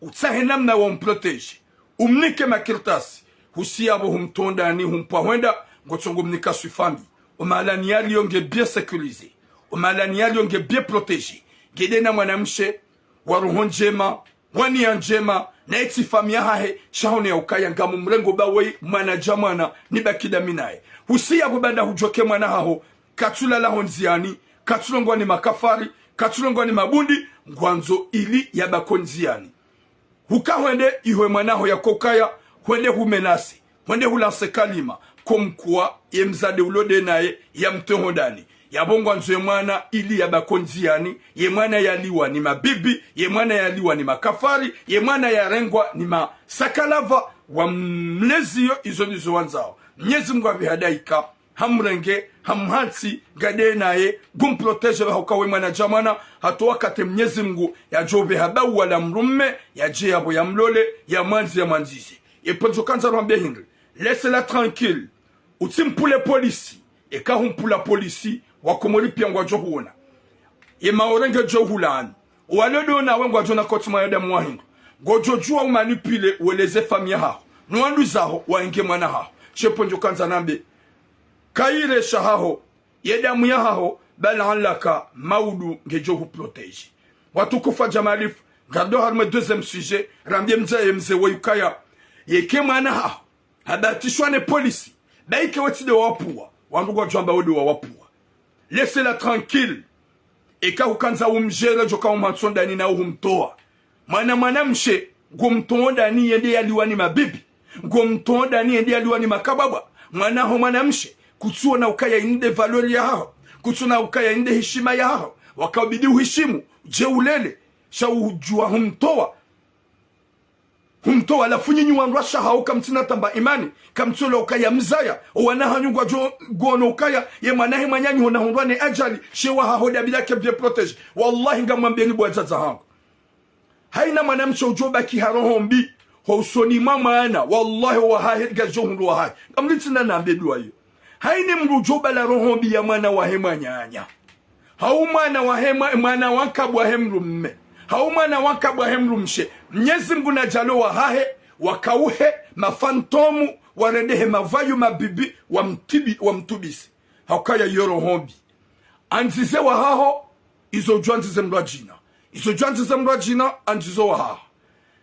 Utsahe namna wa umprotéger. Umnike makartasi. Husi yapvo humtondani, humpva hwenda, ngotsongo mnika swifa mbi. Omahalani yaliyo nge bien sécurisé. Omahalani yaliyo nge bien protégé. Ngede na mwanamshe wa roho ndjema, wa niya ndjema, na yetsi famiyi yahahe, sha hone ya ukaya ngamumrengo ba woyi mwana dja mwana, ni baki dami naye. Husiya bo banda hudjoke mwana haho, katsulala ho ndziyani, katsulongwa ni makafari, katsulongwa ni mabundi, ngwandzo ili yabaki ho ndziyani. Huka hwende iho ye mwana haho yako ukaya, hwende humenacé, hwende hulanse kalima, comme quoi ye mzade ulo de naye yamtowe ho ndani. Yabo ngwandzo ye mwana ili yabaki ho ndziyani, ye mwana yaliwa ni mabibi, ye mwana yaliwa ni makafari, ye mwana yarengwa ni masakalava, wamleziyo izo ndizo wandzao. Mnyezi Mngu apvi hadaika, hamrenge, hamhantsi, ngade naye, ngumprotégé ba hauka we mwana dja mwana, hata wakati Mnyezi Mngu yadjo pvi haba wala mdrume, yadje yabo yamlole, yamwandzi, yamwandzize. Ye pvondjo kandza rwambe hindri, laissez-la tranquille. Utsimpule polisi, eka humpula polisi, Wakomori piya ngwadjo huona. Ye Maore ngedjo hulaani. Owalo do nawe ngwadjo ona kotsi mwanadamu wa hindru. Ngodjo djuwa umanipulé, weleze famiyi yahaho, no wandru zaho, waenge mwana haho. She pvondjo kandza nambe, kayire sha haho, ye damu yahaho, bala anlaka maudu ngedjo huprotégé. Watukufu wa djamalifu, ngardo harumwa deuxième sujet, rambiye mdja ye mze woyi ukaya, yeke mwana haho habatishwa ne polisi, ba ike wetsi de wawapvuwa, wandru ngwadjo amba wo de wawapvuwa. Laissez-la tranquille. Eka hukandza umdjere djoka umhantsi ho ndani na uhumtowa. Mwana mwanamshe, ngomtowo ho ndani yende yaliwa ni mabibi. Ngomtowo ho ndani yende yaliwa ni makababa. Mwana haho mwanamshe, kutsuona ukaya inde valeur yahaho. Kutsuona ukaya inde hishima yahaho. Waka ubidi uhishimu, dje ulele, sha udjuwa humtowa. Humtowa, halafu nyinyi wandru washe haho kamtsina tamba imani, kamtsuelewa ukaya mzaya, owana hanyu ngwadjo, ngwono ukaya, ye mwana he mwananyaho na hundrwa ne ajali, she wahaho de bila ke bien protégé. Wallahi ngamwambiyeni bo wadzadze hangu. Hayina mwanamshe udjo baki ha roho mbi, ho usoni mwa mwana, wallahi owahahe, ngazidjo hundru wahahe. Ngamlitsina nambe dua iyo. Hayina mdru udjo bala roho mbi ya mwana wahe mwananya. Hau mwana wahe mwa-, mwana wa nkabwa he mdrume. Hau mwana wa nkabwa he mdrumshe. Mnyezi Mngu nadjaanlie wahahe, wakauhe, mafantomu, warendehe mavayu mabibi, wamtibi-, wamtubise. Haukaya iyo roho mbi. Andzize wahaho, izo udjo andzize mdru wadjina. Izo udjo andzize mdru wadjina, andzizo wahaho.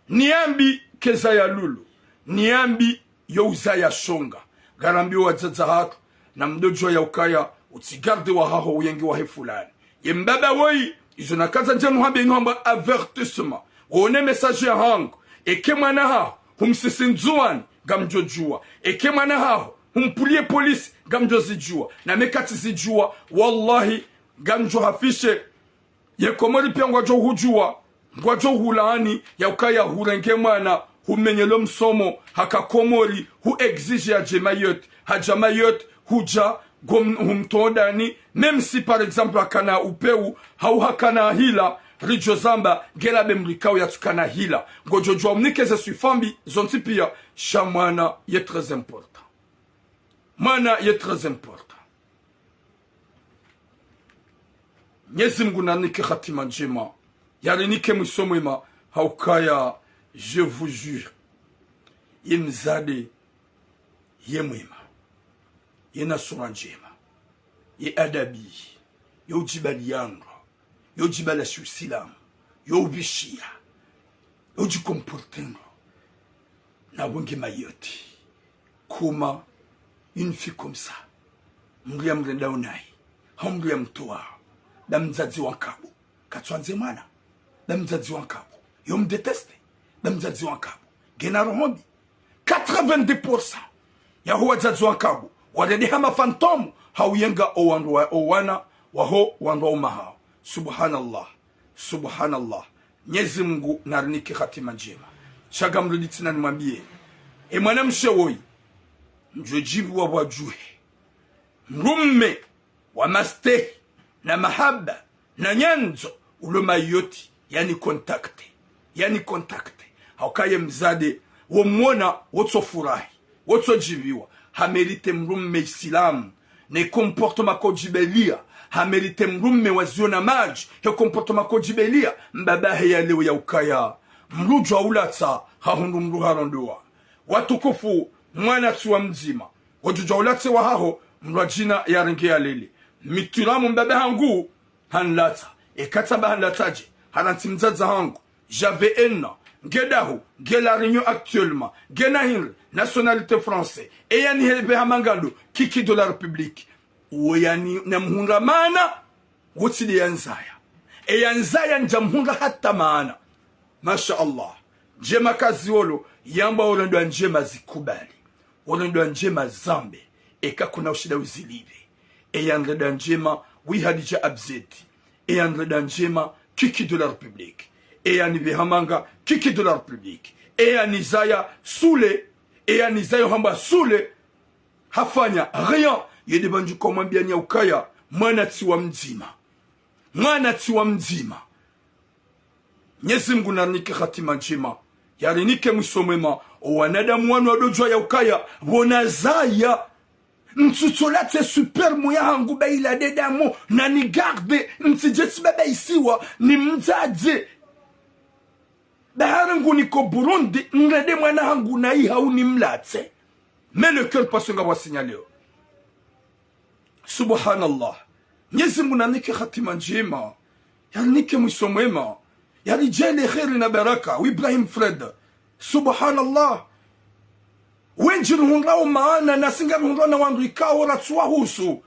Niambi keza ya lulu. Niambi yo uzaya shonga. Ngarambiyo wadzadze hatru, na mdodjuwa ya ukaya, utsi garde wahaho uyenge wahe fulani. Ye mbaba woyi, izo nakandza ndjenu hambe inu hamba avertissement. Wone message yahangu. Eke mwana haho, humsisi Ndzuwani, ngamdjodjuwa. Eke mwana haho, humpuliye polisi, ngamdjozidjuwa. Na me katsizidjuwa, wallahi, ngamdjo hafishe. Ye Komori piya ngwadjo hudjuwa, ngwadjo hulaani, ya ukaya hurenge mwana, humenyelo msomo, haka Komori, hu exige yadje Mayotte, hadja Mayotte, hudja, ngom-, humtowo ho ndani, même si par exemple hakana upvewu, hau hakana hila, ridjo zamba, ngela be mdru ikao yatsukana hila. Ngodjo djuwa umnike ze swifa mbi, zontsi piya, sha mwana ye très important. Mwana ye très important. Mnyezi Mngu narinike hatima ndjema, yarinike mwiso mwema, haukaya, je vous jure, ye mzade, ye mwema, ye na sura ndjema, ye adabi, ye udjibali yandru, yo djibala shi usilamu, yo ubishiya, yo djicomporter ndro. Na bo nge Mayotte. Comment une fille comme ça, mdru yamrenda unayi, hau mdru yamtowa, ba mdzadze wa nkabwa, katsuandze mwana, ba mdzadze wa nkabwa, yo mdétester, ba mdzadze wa nkabwa, ngena roho mbi. Quatre-vingt-dix pour cent yaho wadzadze wa nkabwa, warendeha mafantomu, hauyenga owandru wa, owana waho wandru wa umahawo. Subhanallah. Subhanallah. Mnyezi Mngu narinike hatima ndjema. Sha ngamrudi tsena nimwambiye. E mwanamshe woyi, ndjo djibiwa pvwadjuhe. Mdrume wa mastehi, na mahaba, na nyandzo, ulo Mayotte, yani contacter. Yani contacter. Hauka ye mzade, wo mwona, wo tso furahi, wo tso djibiwa, ha mériter mdrume isilamu, ne comportement ko djibaliya, ha mériter mdrume wa ziyo na madji, he comportement ko djibaliya, mbaba he ya leo ya ukaya. Mdru djwa ulatsa, ha hundru mdru harondowa. Watukufu, mwana tsi wa mdzima. Ngodjo djuwa ulatse wahaho, mdru wa djina yarenge yalele. Mi Turamu mbaba hangu, hanilatsa. Eka tsamba hanilatsa dje, harantsi mdzadze hangu. J'avais un an. Nge daho, nge La Réunion actuellement. Nge na hindri, nationalité française. E yani hebe ha mangando, kiki de la République. Uwo yani na mhundra mana, wotsi de yandzaya. E yandzaya ndja mhundra hata mana. Masha Allah. Ndjema kaziolo, yamba orendwa ndjema zikubali. Orendwa ndjema zambe. Eka kuna ushinda uzilive. E yanrenda ndjema, wi Hadidja Abzeti. E yanrenda ndjema, kiki de la République. E yani be ha manga, kiki de la République. E yanizaya, sule. E yanizaya hamba sule. Hafanya, rien. Yede bandju kwa mwambia ni ya ukaya, mwana tsi wa mdzima. Mwana tsi wa mdzima. Mnyezi Mngu narinike hatima ndjema. Yarinike mwiso mwema. O wanadamu wanu wadodjuwa ya ukaya, pvo nazaya. Ntsutso latse sperme yahangu ba ila de damu, na ni garde, ntsidje tsi baba isiwa, ni mdzadze. Bahari ngu niko Burundi, nrende mwana hangu na iha uni mlatse. Mais le cœur parce que nga wa signaleo. Subhanallah. Mnyezi Mngu narinike hatima ndjema. Yarinike mwiso mwema. Yaridjaanlie kheri na baraka. Ibrahim Fred. Subhanallah. Wendji ruhundrao maana, nasi nga ruhundrao na wandru ikao ratsuwahusu.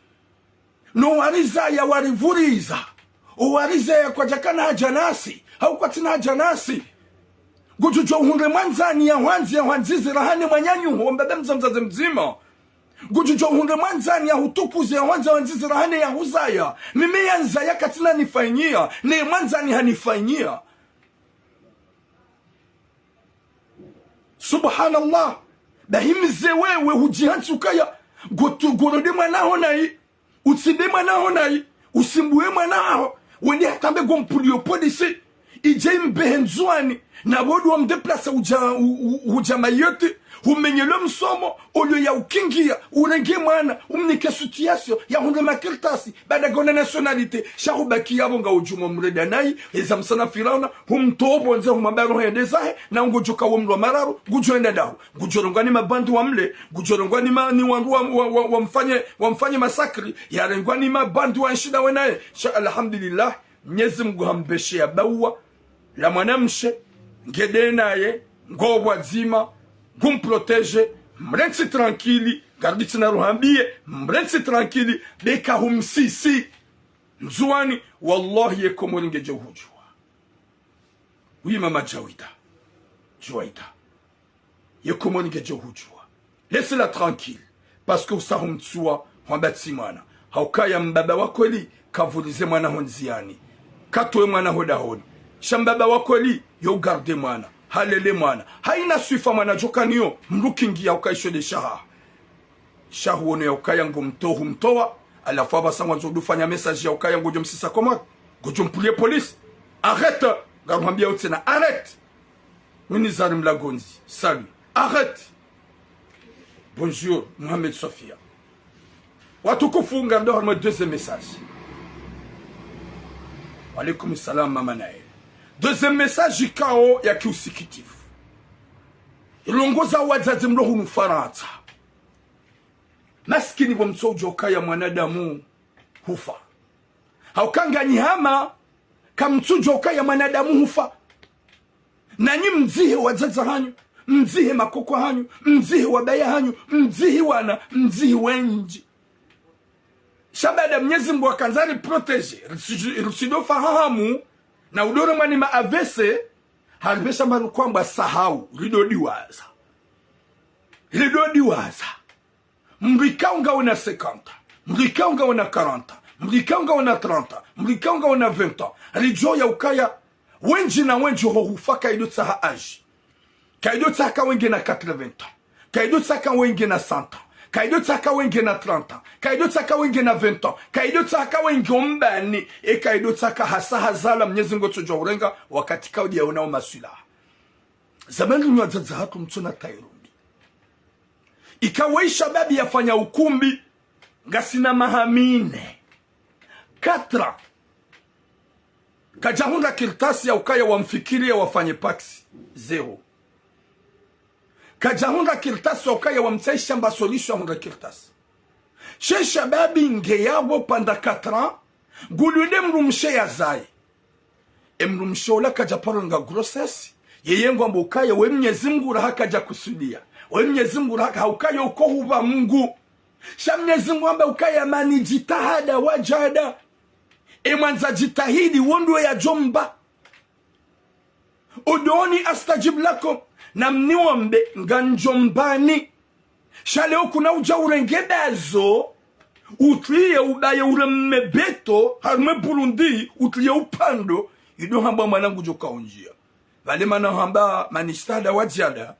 No warizaya warivuriza. O warizaya kwadjakana haja nasi. Hau kwatsina haja nasi. Ngudjudjuwa uhundre mwandzani ya hwandzi, ya hwandzize rahane mwananyaho, mbaba mdzima, mdzadze mdzima. Ngudjudjuwa uhundre mwandzani ya hutukuze, ya hwandzi, ya hwandzize rahane ya huzaya. Mimi yandzaya katsina nifanyia, ne mwandzani hanifanyia. Subhanallah. Bahi mze wewe hudjihantsi ukaya, ngotu-, ngorende mwanaho nayi, utsinde mwanaho nayi, usimbuwe mwanaho, wende hata mbe ngompulio polisi, idje imbehe Ndzuwani, na bodu wa mdéplacer udja, u-, u-, udja Mayotte, humenyelwe msomo, olio ya ukingia, urenge mwana, umnike situation, ya hundre makartasi, baada ngona nationalité, sha hubaki yapvo nga udjuma mrenda nayi, eza msana Firauna, humtowa pvondze humwambia roho yende zahe, na ngudjoka wo mlwa mararu, ngudjoenda daho. Ngudjorengwa ni mabandi wa mle, ngudjorengwa ni ma-, ni wandru wa, wa, wa, wamfanye, wamfanye masakri, yarengwa ni mabandi wa nshinda wenaye. Sha alhamdulillah, Mnyezi Mngu hambeshe ya bawa, la mwanamshe, ngede naye, ngo pvwadzima, ngumprotégé, mrentsi tranquille, ngaridi tsina ruhambie, mrentsi tranquille, beka humsisi. Ndzuwani, wallahi ye Komori ngedjo hudjuwa. Oui, mama Jawida. Juwaida. Ye Komori ngedjo hudjuwa. Laisse-la tranquille. Parce que usaho mtsuwa, hwamba tsi mwana. Haukaya mbaba wa kweli, kavurize mwana ho ndziani. Katowe mwana ho dahoni. Sha mbaba wa kweli, yo garde mwana. Halele mwana. Haina swifa mwana djokaniyo, mrukingi ya ukaisho de shaha. Sha huono ya ukaya ngomtowa, humtowa, halafu apvasa ngwandzo udufanya message ya ukaya ngodjo msisa Komori, ngodjo mpulie polisi. Arrête. Ngaruhambia utsena, arrête. Mimi Zari Mlagondzi. Salut. Arrête. Bonjour, Mohamed Sofia. Watukufu, ngardo harumwa deuxième message. Wa alaikum salam, mama Naël. Deuxième message ikao ya kiusikitifu. Ilongoza wadzadze mlo hunu Farantsa. Maskini pvo mtsudjo ukaya mwanadamu hufa. Hauka nganyi hama, kamtsudjo ukaya mwanadamu hufa. Nanyi mdzihe wadzadze hanyu, mdzihe makoko hanyu, mdzihe wabaya hanyu, mdzihe wana, mdzihe wendji. Sha baada Mnyezi Mngu akandza riprotégé, risi-, risidofa hahamu, na udoremwa ni ma A V C, haripvesha maru kwamba sahau, ridodiwaza. Ridodiwaza. Mdru ikao ngawe na cinquante ans, mdru ikao ngawe na quarante ans, mdru ikao ngawe na trente ans, mdru ikao ngawe na vingt ans. Ridjo ya ukaya, wendji na wendji ho hufa kaidotsaha âge. Kaidotsaha ka wenge na quatre-vingts ans. Kaidotsaha ka wenge na cent ans. Kaidotsaha ka wenge na trente ans. Kaidotsaha ka wenge na vingt ans. Kaidotsaha ka wenge ombani. E kaidotsaha ka hasa hazala Mnyezi Mngu tsudjo urenga wakati kaudi yaona omaswila. Zamani nyi wadzadze hatru mtsona tairumbi. Ika we shababi yafanya ukumbi, ngasina maha mine. Quatre ans. Kadjahundra kartasi ya ukaya wamfikiria wafanye paksi. Zéro. Kadjahundra kartasi, ukaya wamtsahisha mba solution, hahundra kartasi. She shababi nge yapvo pendant quatre ans, ngulinde mdrumshe yazaye. E mdrumshe ola kadja paro nga grossesse, yeye ngwamba ukaya we Mnyezi Mngu raha kadja kusudia. We Mnyezi Mngu raha, ha ukaya uko hupva Mngu. Sha Mnyezi Mngu hamba ukaya mani djitahada wadjada. E mwandza djitihadi wo ndo yadjomba. Ud'uni astajib lakum, namniombe ngamdjombani. Sha leo kuna udja urenge bazo, utwiye ubaye ure mme beto, harumwa e Burundi, utwiye upando, ido hamba mwana ngudjo kaundjia. Pvale mana hamba mani djitahada wadjada.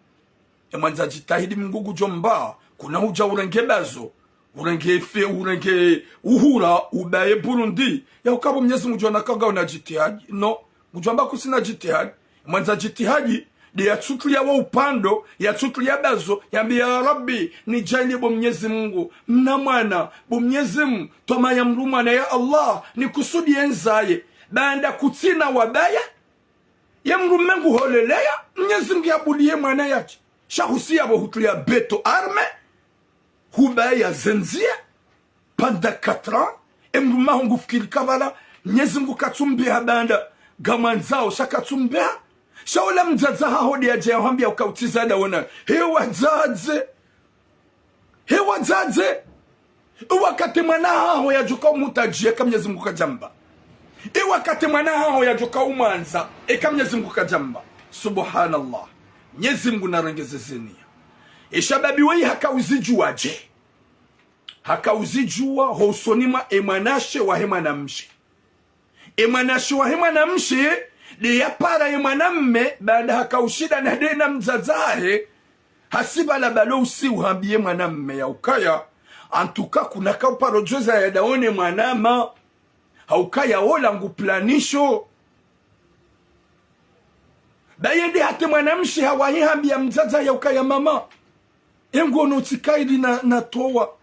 E mwandza djitihadi Mngu ngudjomba, kuna udja urenge bazo, urenge fe, urenge uhura, ubaye Burundi. Ya ukapvo Mnyezi Mngu ngudjona kanga una djitihadi. No, ngudjwamba kusina djitihadi. E mwandza djitihadi, de yatsutwiya wo upando, yatsutwiya bazo, yambe ya Rabbi, nidjaanlie bo Mnyezi Mngu mna mwana, bo Mnyezi Mngu, twamaya mdru mwana ya Allah, nikusudie ndzaye. Baanda kutsina wabaya, ye mdrume nguholeleya, Mnyezi Mngu yabuliye mwana yadje. Sha husiya pvo hutwiya beto arme, hubaya zendziya, pendant quatre ans, e mdrume haho ngufikiri kapvala, Mnyezi Mngu katsumbeha baanda, ngamwandzao, sha katsumbeha. Sha ola mdzadze haho de yadja yahwambia uka utsi zaya dawona. He wadzadze. He wadzadze, iwakati mwana haho yadjoka umutadji, eka Mnyezi Mngu kadjamba. Iwakati mwana haho yadjoka umwandza, eka Mnyezi Mngu kadjamba. Subhanallah. Mnyezi Mngu narengeze zeniya. E shababi weyi haka uzidjuwa dje? Haka uzidjuwa ho usoni mwa e mwanashe wahe mwanamshe. E mwanashe wahe mwanamshe, de yapara ye mwanamme, baanda haka ushinda na de na mdzadze hahe, hasi pvala pvalo usi uhambiye mwanamme ya ukaya, en tout cas, kuna ka uparo djoza ya dawone mwanama, ha ukaya ola ngu planisho. Baye de hata mwanamshe hawahi hambiya mdzadze ya ukaya mama, e ngono tsi kaili na, natowa,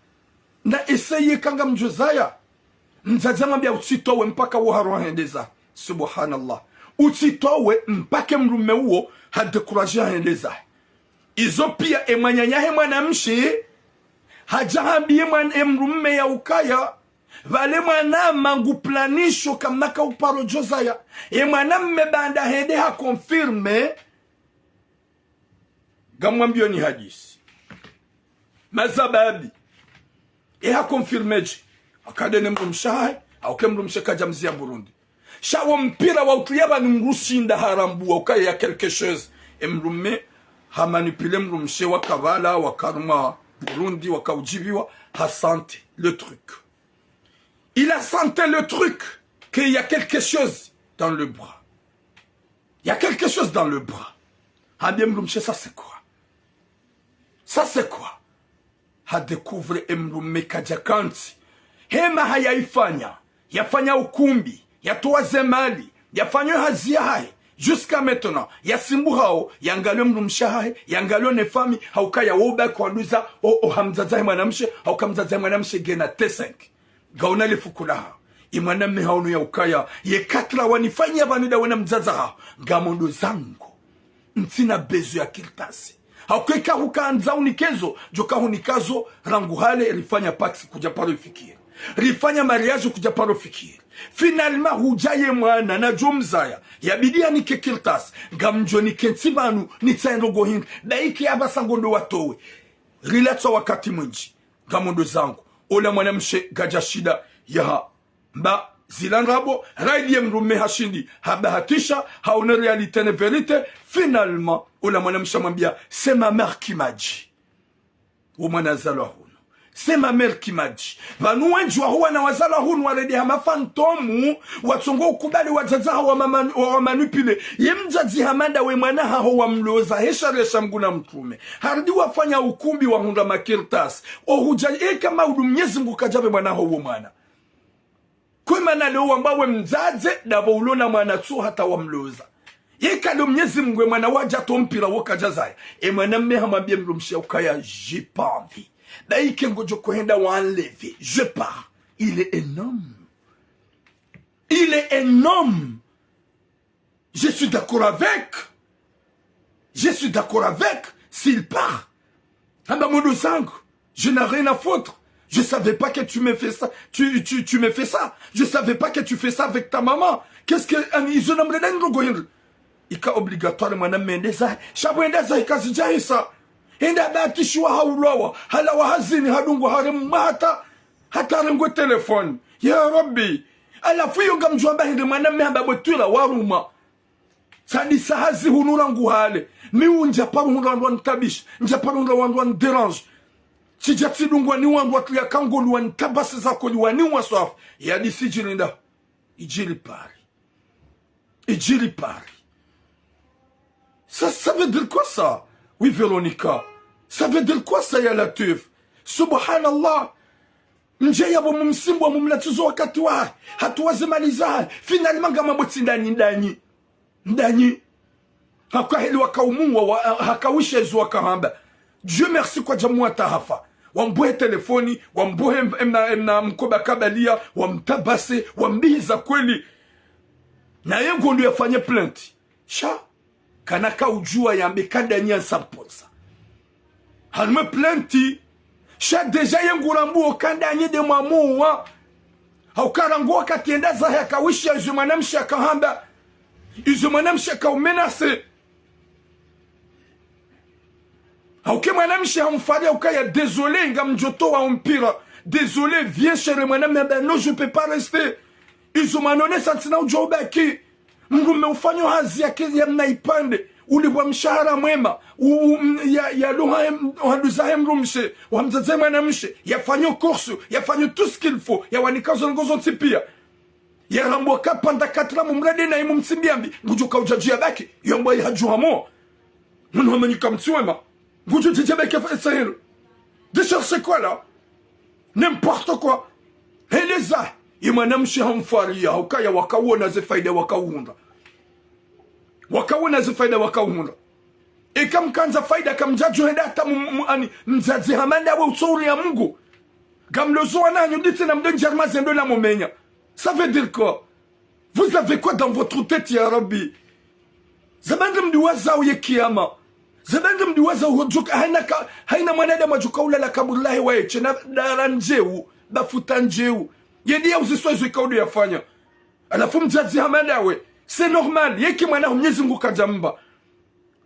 na essayer ka ngamdjozaya. Mdzadze hamwambia utsitowe mpaka wo haro hende zahe. Subhanallah. Utsitowe mpaka e mdrume uwo ha décourager hende zahe. Izo piya e mwananyahe mwanamshe, hadja hambiye mwan-, e mdrume ya ukaya, pvale mwanama ngu planisho kamna ka uparo djozaya. E mwanamme baanda hende ha confirmer. Ngamwambiyoni hadisi. Mazababi. E ha confirmer dje? Haka de ne mdrumshe hahe, hau ke mdrumshe kadja mziya Burundi. Sha wo mpira wa utwiya pvanu mdru shinda harambuwa ukaya ya quelque chose. E mdrume ha manipuler mdrumshe waka pvala, waka harumwa Burundi, waka udjiviwa, ha sentir le truc. Il a senti le truc, qu'il y a quelque chose dans le bras. Il y a quelque chose dans le bras. Hambiye mdrumshe, ça c'est quoi? Ça c'est quoi? Ha découvre e mdrume kadja kantsi. Hema hayaifanya, yafanya ukumbi, yatowa ze mali, yafanya hazi yahahe. Jusqu'à maintenant, yasimbuhao, yangaliyo mdrumshe hahe, yangaliyo ne famille, ha ukaya wo ubaki wanduza, o, o ha mdzadze he mwanamshe, ha uka mdzadze he mwanamshe ngena T cinq. Ngaona le fuku laha. E mwanamme haono ya ukaya, ye quatre ans wanifanyiya pvanu dawona mdzadze haho. Ngamwendo zangu. Ntsina besoin ya kartasi. Ha uka eka hukandza unike zo, djoka hunikazo, rangu hale, rifanya pax kudja paro ifikiri. Rifanya mariage kudja paro fikiri. Finalement, hudja ye mwana, nadjo mzaya. Yabidi yanike kartasi. Ngamdjo nike ntsi pvanu, nitsahe ndrongo hindri. Baike yapvasa ngondo watowe. Rilatsa wakati mwindji. Ngamwendo zangu. Ola mwanamshe kadja shinda yaha. Mba zila ndrabo, raidi ye mdrume hashindi, habahatisha, haone réalité ne vérité. Finalement, ola mwanamshe hamwambia, c'est ma mère qui m'a dit. Wo mwana hazalwa hunu. C'est ma mère qui m'a dit. Pvanu wendji waho wana wazalwa hunu waredi ha ma fantôme, watsongo ukubali wadzadze hawo wa mama-, wa, wa manipule. Ye mdzadze hama ndawe mwana haho wamloza, he sharia sha Mngu na mtrume. Harudi wafanya ukumbi wahundra makartasi. Ohudja, eka maudu Mnyezi Mngu kadjapve mwana haho wo mwana. Kwemana leo wamba we mdzadze, ndapvo ulo na mwana tsu hata wamloza. Yeka leo Mnyezi Mngu e mwana wadja to mpira wo kadja zaya. E mwanamme hamwambie mdrumshe ukaya, j'ai pas envie. Baike ngodjo kohenda wa enlever. Je pars. Il est un homme. Il est un homme. Je suis d'accord avec. Je suis d'accord avec. S'il part, hamba mwendo zangu, je n'ai rien à foutre. Je savais pas que tu me fais ça. Tu, tu, tu me fais ça. Je savais pas que tu fais ça avec ta maman. Qu'est-ce que, ani, izo namrenda ndrongo hindri? Ika obligatoire mwanamme ende zahe. Sha pvo enda zahe kazidjahisa. Enda batishiwa haulwawa. Halawa hazini hadungwa haremwa hata, hata harengwe telefoni. Ya Rabbi. Halafu iyo ngamdjuwa mba hindri mwanamme hamba bwe twila waruma. Tsadisa hazi hunu rangu hale. Mi undja paro hundra wandru wanitabishi. Ndja paro hundra wandru wanidérange. Tsidja tsidungwa ni wandru watria kangoli wanitabasi za koli waniwa swafu. Yadisi idjiri nda. Idjiri Paris. Idjiri Paris. Ça, ça veut dire quoi ça? Oui, Véronica. Ça veut dire quoi ça, ya Latwif? Subhanallah. Ndje yapvo mumsimbwa mumlatsizo wakati wa. Hatuwa zemali zahe. Finalement ngamambo tsi ndanyi, ndanyi. Ndanyi. Haka heli wakaumuwa, wa, hakawisha ezo wakahamba. Dieu merci kwadjamuwa tahafa. Wambuhe telefoni, wambuhe em-, emna, emna mkoba kabalia, wamtabase, wambihiza kweli. Naye ngondo yafanye plainte. Sha, kana kaudjuwa yambe ka ndanyi ya nsapotsa. Harumwa plainte, sha déjà ye ngurambuo ka ndanyi nde mwamuwa. Hauka rangu wakati enda zahe hakawisha izo mwanamshe akahamba. Izo mwanamshe akaumenase. Hauka mwanamshe hamfari haukaya désolé ngamdjotowa umpira. Désolé, viens chérie, mwanamme hamba non, je peux pas rester. Izo mwanonesa ntsina udjo ubaki. Mdrume ufanyo hazi yake ya mna ipvandre, ulipvwa mshahara mwema, u, u, m, ya, ya luha hem, handuza hem mdrumshe, wa mdzadze mwanamshe, yafanyo kursu, yafanyo tout ce qu'il faut, yawanika zo ndrongo zontsi pia. Yarambwa ka panda katira mumrade na imu mtsimbiambi, ngudjo kaudjadju yabaki, yambwa yihadju hamo. Munu hamanyika mtsi wema. Ngudjo djidja beke fa esa hilo. De chercher quoi là? N'importe quoi. Heleza. Ye mwanamshe hamfariya, haukaya wakawona ze faida wakauhundra. Wakawona ze faida wakauhundra. Eka mkandza faida kamdjadjo henda hata mu, mu, ani, mdzadze hama ndawe utsouri ya Mungu. Ngamlozo wananyu nditsi na mdo ndjarma zendo na mumenya. Ça veut dire quoi? Vous avez quoi dans votre tête, ya Rabbi? Zabandri mdiwazao ye kiyama. Zabandri mdiwazao hodjoka, haina ka, haina mwanadamu adjoka ulala kaburi lahe waye, tsi na dara ndjeu, bafuta ndjeu. Yedi ya uziswa izo ikaudu yafanya. Halafu mdzadze hama ndawe. C'est normal, yeki mwana hu Mnyezi Mungu kadjamba.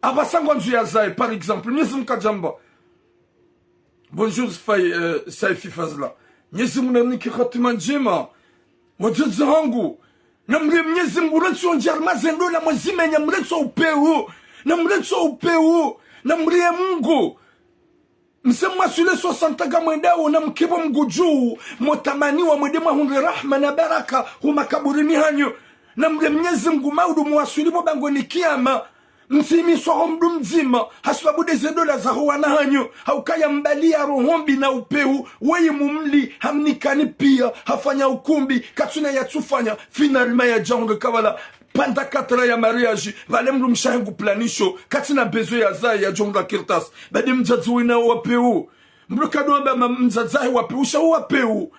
Apvasa ngwandzo yazaye, par exemple, Mnyezi Mungu kadjamba. Bonjour, Fai-, euh, Saifi Fazla. Mnyezi Mungu namnike hatima ndjema. Wadzadze hangu. Namrie Mnyezi Mungu, rentso ndjarma zendo na mwezi menya mrentso upeu. Namrentso upeu. Namrie Mungu. Mse mwaswile soixante ngamwendao na mkipvo Mungu dju. Motamaniwa mwende mwahundre rahma na baraka. Huma kaburini hanyu. Namrie Mnyezi Mungu maudu mwaswili pvo bangweni kiyama. Mtsimiswa ho mdru mdzima, hasibabu de ze ndola zaho wana hanyu, haukaya mbali ya roho mbi na upeu, weyi mumli, hamnikani pia, hafanya ukumbi, katsina yatsufanya, finalement yadja hundre kabala, panda katira ya mariage, pvale mdrumshe wahe ngu planisho, katsina besoin yazaye yadja hundre kartasi, badi mdzadze wina wapeu. Mdru kadu amba ma-, mdzadze wahe wapeu, sha wapeu.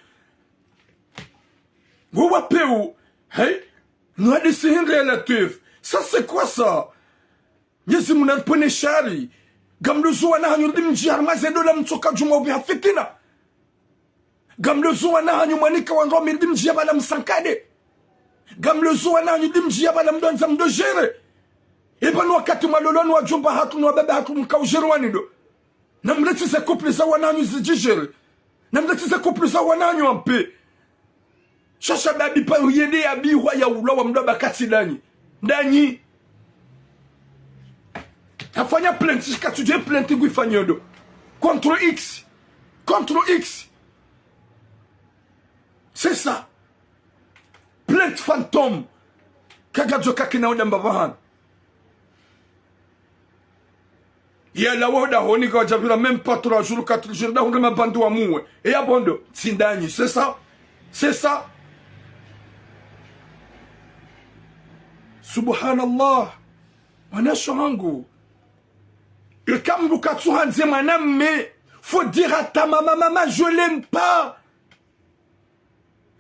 Wo wapeu, hey, nwadi sihindre ya Latwif. Ça, c'est quoi ça? Mnyezi Mungu naripvwene shari. Ngamlozo wana hanyu ridi mdji harumwa ze ndola mtsoka djuma upvi ha fitina. Ngamlozo wana hanyu mwanika wandru mi ridi mdji ya pvala msankade. Ngamlozo wana hanyu ridi mdji ya pvala mdwandza mdo gérer. Eba no wakati mwalolwa no wadjomba hatru no wababa hatru mkao gérer wanido. Namrentsi ze couple za wana hanyu zidji gérer. Namrentsi ze couple za wana hanyu en paix. Sha shababi pa yende yabihwa yaulwa wa mdru amba katsi ndanyi. Ndanyi. Hafanya plainte, shika tsudje plainte ngu ifanyo ndo. Contre X. Contre X. C'est ça. Plainte fantôme. Kagadjo kakina oda mbapvahanu. Yalawa ho dahoni kawadjapvira même pas trois jours, quatre jours, dahoni mabandi wamuwe. E ya pvo ndo, tsi ndanyi, c'est ça. C'est ça. Subhanallah. Mwanasho hangu. Eka mdru katsuhandze mwanamme, faut dire à ta maman, maman, je l'aime pas.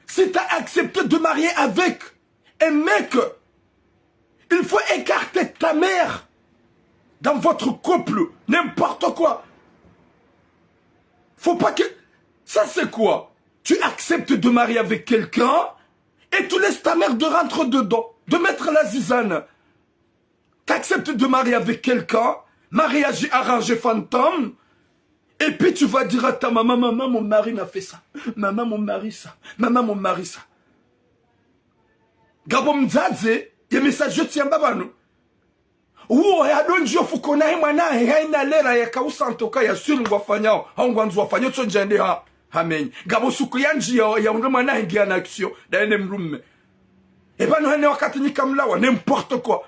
Si t'as accepté de marier avec un mec, il faut écarter ta mère. dans votre couple, n'importe quoi. Faut pas que... Ça, c'est quoi? Tu acceptes de marier avec quelqu'un et tu laisses ta mère de rentrer dedans, de mettre la zizanie. T'acceptes de marier avec quelqu'un, mariage arrangé fantôme, et puis tu vas dire à ta maman, maman, mon mari m'a fait ça. Maman, mon mari ça. Maman, mon mari ça. Ngapvo mdzadze, ye message yo tsiyamba pvanu. Uwo yadjo ndjiya fukoni he mwana he, hayina lera yaka usanta uka ya sûr ngwafanyao, hau ngwandzo wafanyao tso ndjende ha, hamenye. Ngapvo suku yandjiya, ya, yahundre mwana he ngiya na action, ndaye ne mdrume. Epvanu hene wakati nyi kamlawa, n'importe quoi.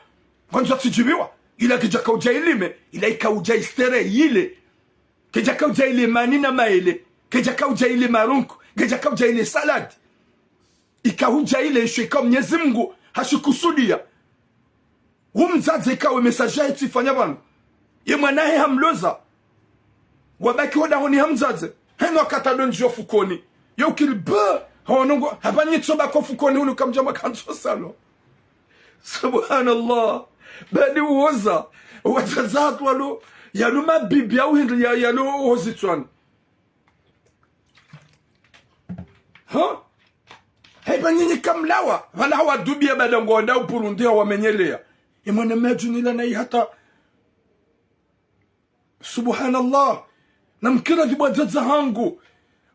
Ngwandzo tsidjibiwa, ila kedjaka udja ilime, ila ika udja istere ile. Kedjaka udja ile mani na maele, kedjaka udja ile marunku, kedjaka udja ile salade. Ika udja ile isho ika Mnyezi Mngu hashikusudiya. Wo mdzadze ika we message yahe tsifanya pvanu. Ye mwana he hamloza. Wabaki hodahoni ha mdzadze. Heno akata ndo ndjiyo fukoni. Yo kili be. Hawanongo. Hapva nyi tso baki ho fukoni hunu kamdja makandzo salon. Subhanallah. Badi uwoza. Wadzadze hatru walo. Yalo mabibi ya uhindri ya, yalo hozitswani. Ha? Haiba nyinyi kamlawa, pvala hawadubiya bada ngwandao upvuru ndi hawamenyeleya. Ye mwana mme adjunila nayi hata. Subhanallah. Namkira dhibwa dzadza hangu.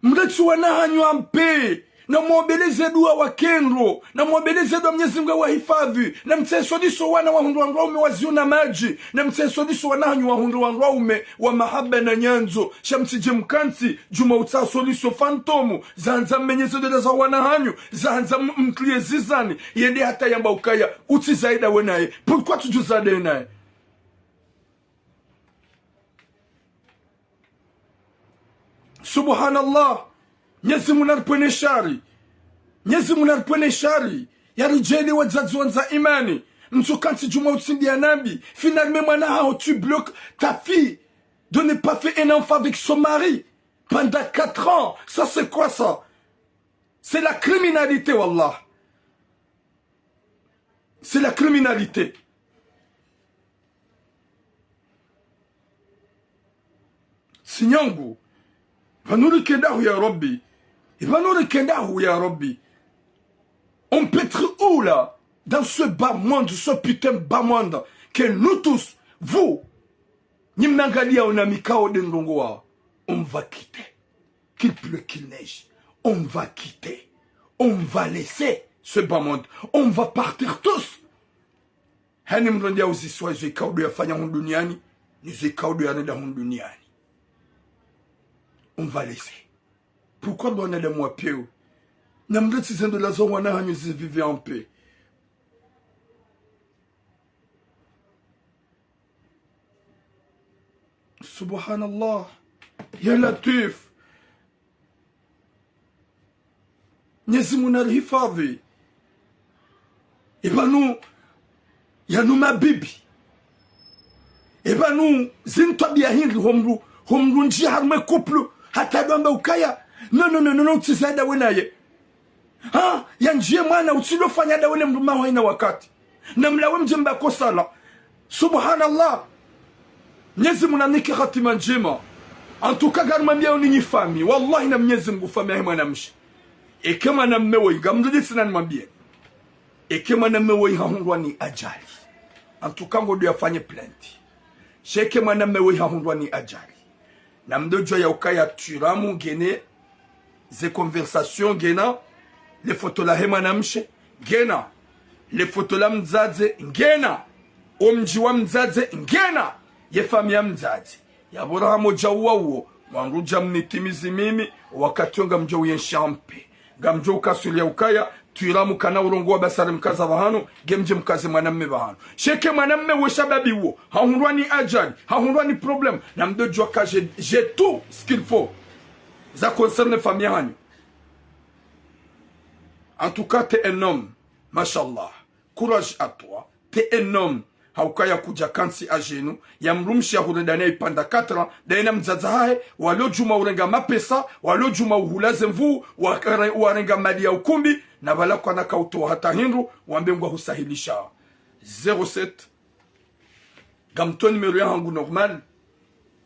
Mletse wana hanyu ampe. Namwombeleze dua wakendro. Namwombeleze dua Mnyezi Mngu yawahifadhwi. Namtsahe solution wana wahundre wandru waume waziona madji. Namtsahe solution wana hanyu wahundre wandru waume wa mahaba na nyandzo. Sha mtsidje mkantsi, djuma utsaha solution fantôme. Zahandza mmenyeze ndola za wana hanyu. Zahandza m-, mtriye zizanie. Yende hata yamba ukaya. Utsi zaida we naye. Pourquoi tu djo zaida we naye? Subhanallah. Mnyezi Mngu naripvwene shari. Mnyezi Mngu naripvwene shari. Yaridjaanliye wadzadze wandza imani. Mtsu kantsi djuma utsimbiya nabi. Finalement, mwana haho, tu bloques ta fille de ne pas faire un enfant avec son mari pendant quatre ans. Ça, c'est quoi ça? C'est la criminalité, wallah. C'est la criminalité. Sinyangu, pvanu rikendahu ya Rabbi. Ipvanu rikendahu ya Rabbi. On peut être où là, dans ce bas monde, ce putain de bas monde, que nous tous, vous, nyi mnangaliya ona mikao de ndrongo wa, on va quitter. Qu'il pleut, qu'il neige, on va quitter. On va laisser ce bas monde. On va partir tous. Hani mndru ndiya uziswa izo ikao ndo yafanya hunu duniani, nizo ikao ndo yarenda hunu duniani. On va laisser. Pourquoi ndo wanadamu wa pyeo? Namletse ze ndola za wana hanyu zi vivre en paix. Subhanallah. Ya Latwif. Mnyezi Mngu narihifadhwi. Ipvanu, yanu mabibi. Ipvanu, zintwabiya hindri ho mndru, ho mndru ndjiya harumwa ye couple, hata djwamba ukaya. Non, non, non, non, non, utsi zaida we naye. Ha, yandjiye mwana, utsi ndo fanya dawe ne mdrume haho hayina wakati. Namlawe mdje mbaki ho sala. Subhanallah. Mnyezi Mngu nanike hatima ndjema. En tout cas, ngarimwambiyao ninyi fami. Wallahi na Mnyezi Mngu fami yahe mwana mshe. Eke mwana mme woyi, ngamdjudji tsina nimwambiye. Eke mwana mme woyi hahundrwa ni ajali. En tout cas, ngodo yafanye plainte. Sha eke mwana mme woyi hahundrwa ni ajali. Namdo djuwa ya ukaya turamu ngena, ze conversation ngena, le foto lahe mwana mshe ngena, le foto la mdzadze ngena, o mdji wa mdzadze ngena, ye fami ya mdzadze. Yapvo raha modja uwa uwo, mwandru dja mnitimizi mimi, wakati wo ngamdjo uyenshi ampe. Ngamdjo ukasuliya ukaya, twira mukana urongowa basi ari mkaza pvahanu, nge mdje mkaze mwana mme pvahanu. Sha eke mwana mme we shababi uwo, hahundrwa ni ajali, hahundrwa ni problème, namdo djuwa ka j'ai, j'ai tout ce qu'il faut. Za concerne famille hanyu. En tout cas, t'es un homme. Mashallah. Courage à toi. T'es un homme. Haukaya kudja kantsi à genoux, ya mdrumshe ya hurenda naye pendant quatre ans, ndaye na mdzadze hahe, walo djuma urenga mapesa, walo djuma uhula ze nvuu, wa-, warenga mali ya ukumbi, na pvala kwana kautowa hata hindru, wambe ngwa husahilisha. Zéro sept, Ngamtowa numéro yahangu normal.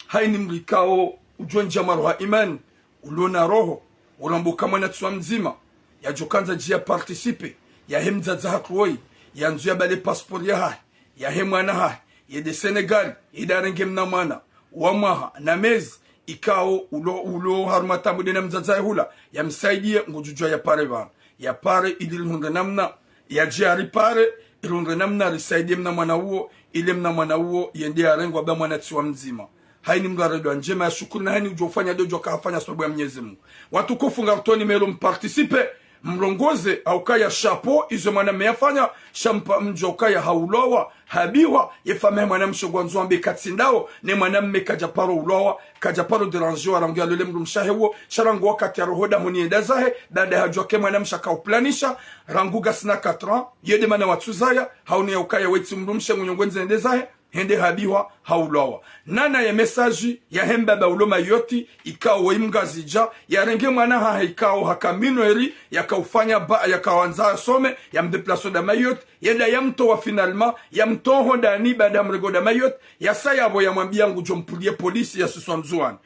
Haini mdru ikao udjo ndjia mwa roho ha imani, ulo na roho, urambuka mwana tsiwa mdzima, yadjo kandza djia participer, yahe mdzadze hatru woyi, yandzo yabale passeport yahahe, yahe mwana hahe, yende Sénégal, yende yarenge mna mwana wa mwaha na mezi, ikao ulo, ulo harumwa tabu nde na mdzadze yahe hula, yamsaidie, ngudjudjuwa yapare pvanu. Yapare ili rihundre namna, yadje yaripare, rihundre namna risaidie mna mwana uwo, ili mna mwana uwo yende yarengwa ba mwana tsiwa mdzima. Haini mdru aredwa ndjema ya shukuru, na haini udjo ufanya ndo djo kahafanya sababu ya Mnyezi Mungu. Watukufu, ngamtowa numéro mparticiper, mrongoze, haukaya chapeau izo mwanamme yafanya, sha mpa mdjo ukaya haulwawa, habiwa, ye famiyi ya mwanamshe ngwandzo wambe katsi ndawo, ne mwanamme kadja paro ulwawa, kadja paro dérangewa, rangu yalole mdrumshe wahe uwo, sha rangu wakati yaroho dahoni yende zahe, baada hadjuwa ke mwanamshe akauplanisha, rangu ngasina quatre ans, yende mana watsuzaya, hauni yaukaya wetsi mdrumshe ngunyongwendze yende zahe, hende habiwa, haulwawa. Nana ye message yahe mbaba ulo Mayotte, ikao woyi mngazidja, yarenge mwana hahe ikao haka mineur, yakaufanya ba, yakawandza yasome, yamdéplacer nda Mayotte, yenda yamtowa finalement, yamtowa hondani baada mrenge nda Mayotte, yasa yapvo yamwambia ngudjo mpulie police ya siswa Ndzuwani.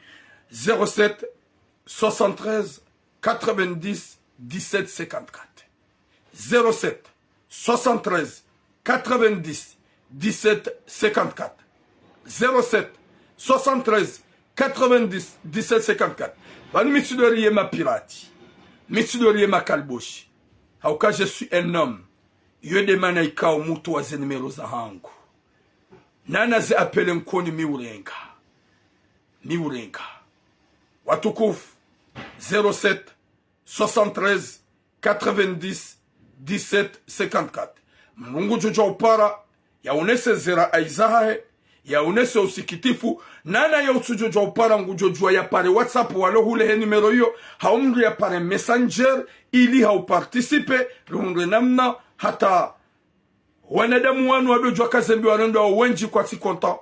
Zéro sept, soixante-treize, quatre-vingt-dix, dix-sept, cinquante-quatre. Zéro sept, soixante-treize, quatre-vingt-dix, dix-sept, cinquante-quatre. Zéro sept, soixante-treize, quatre-vingt-dix, dix-sept, cinquante-quatre. Pvanu mi tsi ndo ri ye mapirati. Mi tsi ndo ri ye makaliboshi. Hauka je suis un homme. Yo nde mana ikao mtowa ze numéro zahangu. Nana ze appel nkoni mi urenga. Mi urenga. Watukufu, zéro sept, soixante-treize, quatre-vingt-dix, dix-sept, cinquante-quatre. Mdru ngudjodjuwa upara, yaonese ze rayi zahahe, yaonese usikitifu, nana ya utsudjodjuwa upara ngudjodjuwa yapare WhatsApp walo hule he numéro iyo, hau mdru yapare Messenger, ili hauparticiper, rihundre namna, hata wanadamu wanu wadodjuwa kazembi warendwa owendji kwatsi content.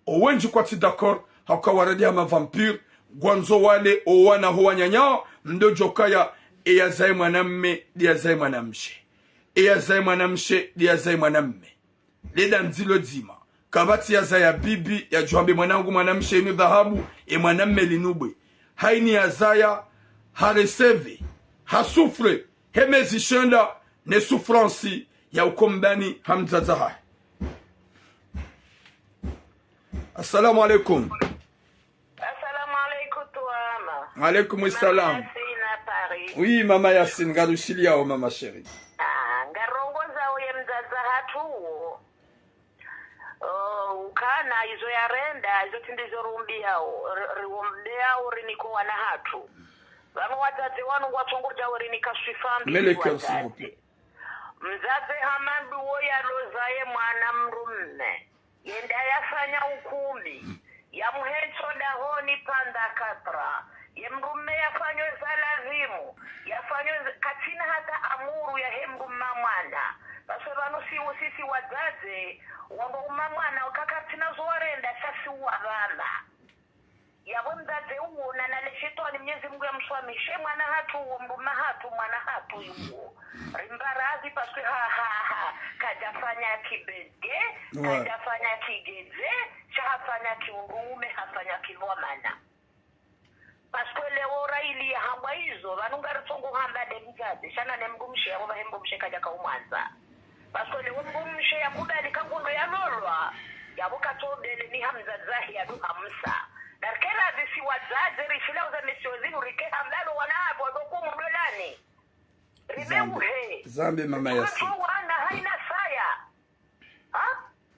Owendji kwatsi d'accord, hauka waradi hama vampire, ngwandzo wale owana ho wananya, mdodjo kaya, eyazaye mwanamme, ndiyazaye mwanamshe. Eyazaye mwanamshe, ndiyazaye mwanamme. Leda ndzilo dzima. Kapvatsi yazaya bibi, yadjo hambe mwanangu mwanamshe inu dhahabu, e mwanamme linu bwe. Haini yazaya, hareseve, hasouffre, he mezi shenda, ne souffrance, ya ukombani ha mdzadze hahe. Assalamu alaikum. Assalamu alaikum, Tuama. Alaikum salam. Mama Yasin à Paris. Oui, Mama Yasin, ngarushiliyawo, Mama chérie. Ah, ngarongozawo ye mdzadze hatru wo. Oh, ukana izo yarenda, izo tsi ndizo rumbiyawo, ri-, riwombeyawo rinike wana hatru. Pvanu wadzadze wanu ngwatsongodjawo rinika swifa mbi. Mets le cœur, s'il vous plaît. Mdzadze hama ndo wo yalozaye mwana mdrumme. Yenda yafanya ukumbi. Yamuhetso dahoni pendant quatre ans. Ye mdrumme yafanya za lazimu. Yafanya za, katsina hata amuru yahe mdrumme mwana. Parce que pvanu si usisi wadzadze, wambo uma mwana, kakatsina zo warenda, sha si uwabamba. Yapvo mdzadze uwo, nana le shetwani Mnyezi Mungu yamswamishe mwana hatru uwo, mdrumme hatru, mwana hatru uwo. Rimba radhi parce que ha, ha, ha, kadjafanya kibedje, ouais, kadjafanya kigedze, sha hafanya kiundrume, hafanya kilwamana. Parce que leo raili yahambwa izo, pvanu ngaritsongo hamba nde mdzadze, sha nane mdrumshe, yapvo pvahe mdrumshe kadjaka umwandza. Parce que leo mdrumshe yakubali ka ngundo yalolwa, yapvo katso bele ni ha mdzadze hahe yadu hamsa. Na rike radhi si wadzadze, rishilauza mesiyo zinu, rike hamba lo wana hatru wadoko mdolani. Ribe uhe. Zambe Mama Yasin. Wana haina saya. Ha?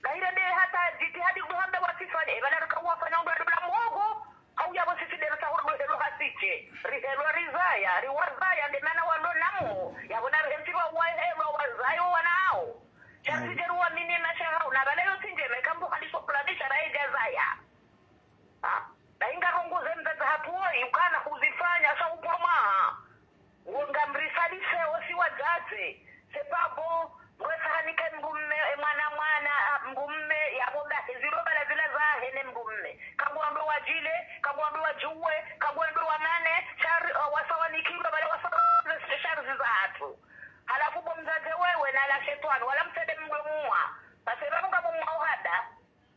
Bahira nde hata jitihadi kuhamba wasifanye, ebala rika wafanya undru adola mwogo, hau yapvo sisi nde risa hurdo helo hasishe. Rihelo rizaya, riwazaya, nde mana walo namo, yapvo na rihentsi wa wahelwa wazaya wana hao. Sha sije ruwamini masha hao, na bala yo tsi ndjema, ikambo haliso fulani sha raidja zaya. Ha? Na inga rongoze mdzadze hatru woyi, ukana huzifanya, sha upvwa mwaha. Wo ngamrisaliseo si wadzadze. C'est pas bon. Ngwesa hanike mdrumme, e mwana mwana, a, mdrumme, yapvo bahe zilo bala zila zahe ne mdrumme. Kangwambe wadjile, kangwambe wadjuwe, kangwambe wamane, shari, o, wasa wanikilwa, bala wasa, shari ziza hatru. Halafu bo mdzadze wewe, na la shetwani, wala msende mdwe mwa. Parce que pvanu ngamumwa uhada.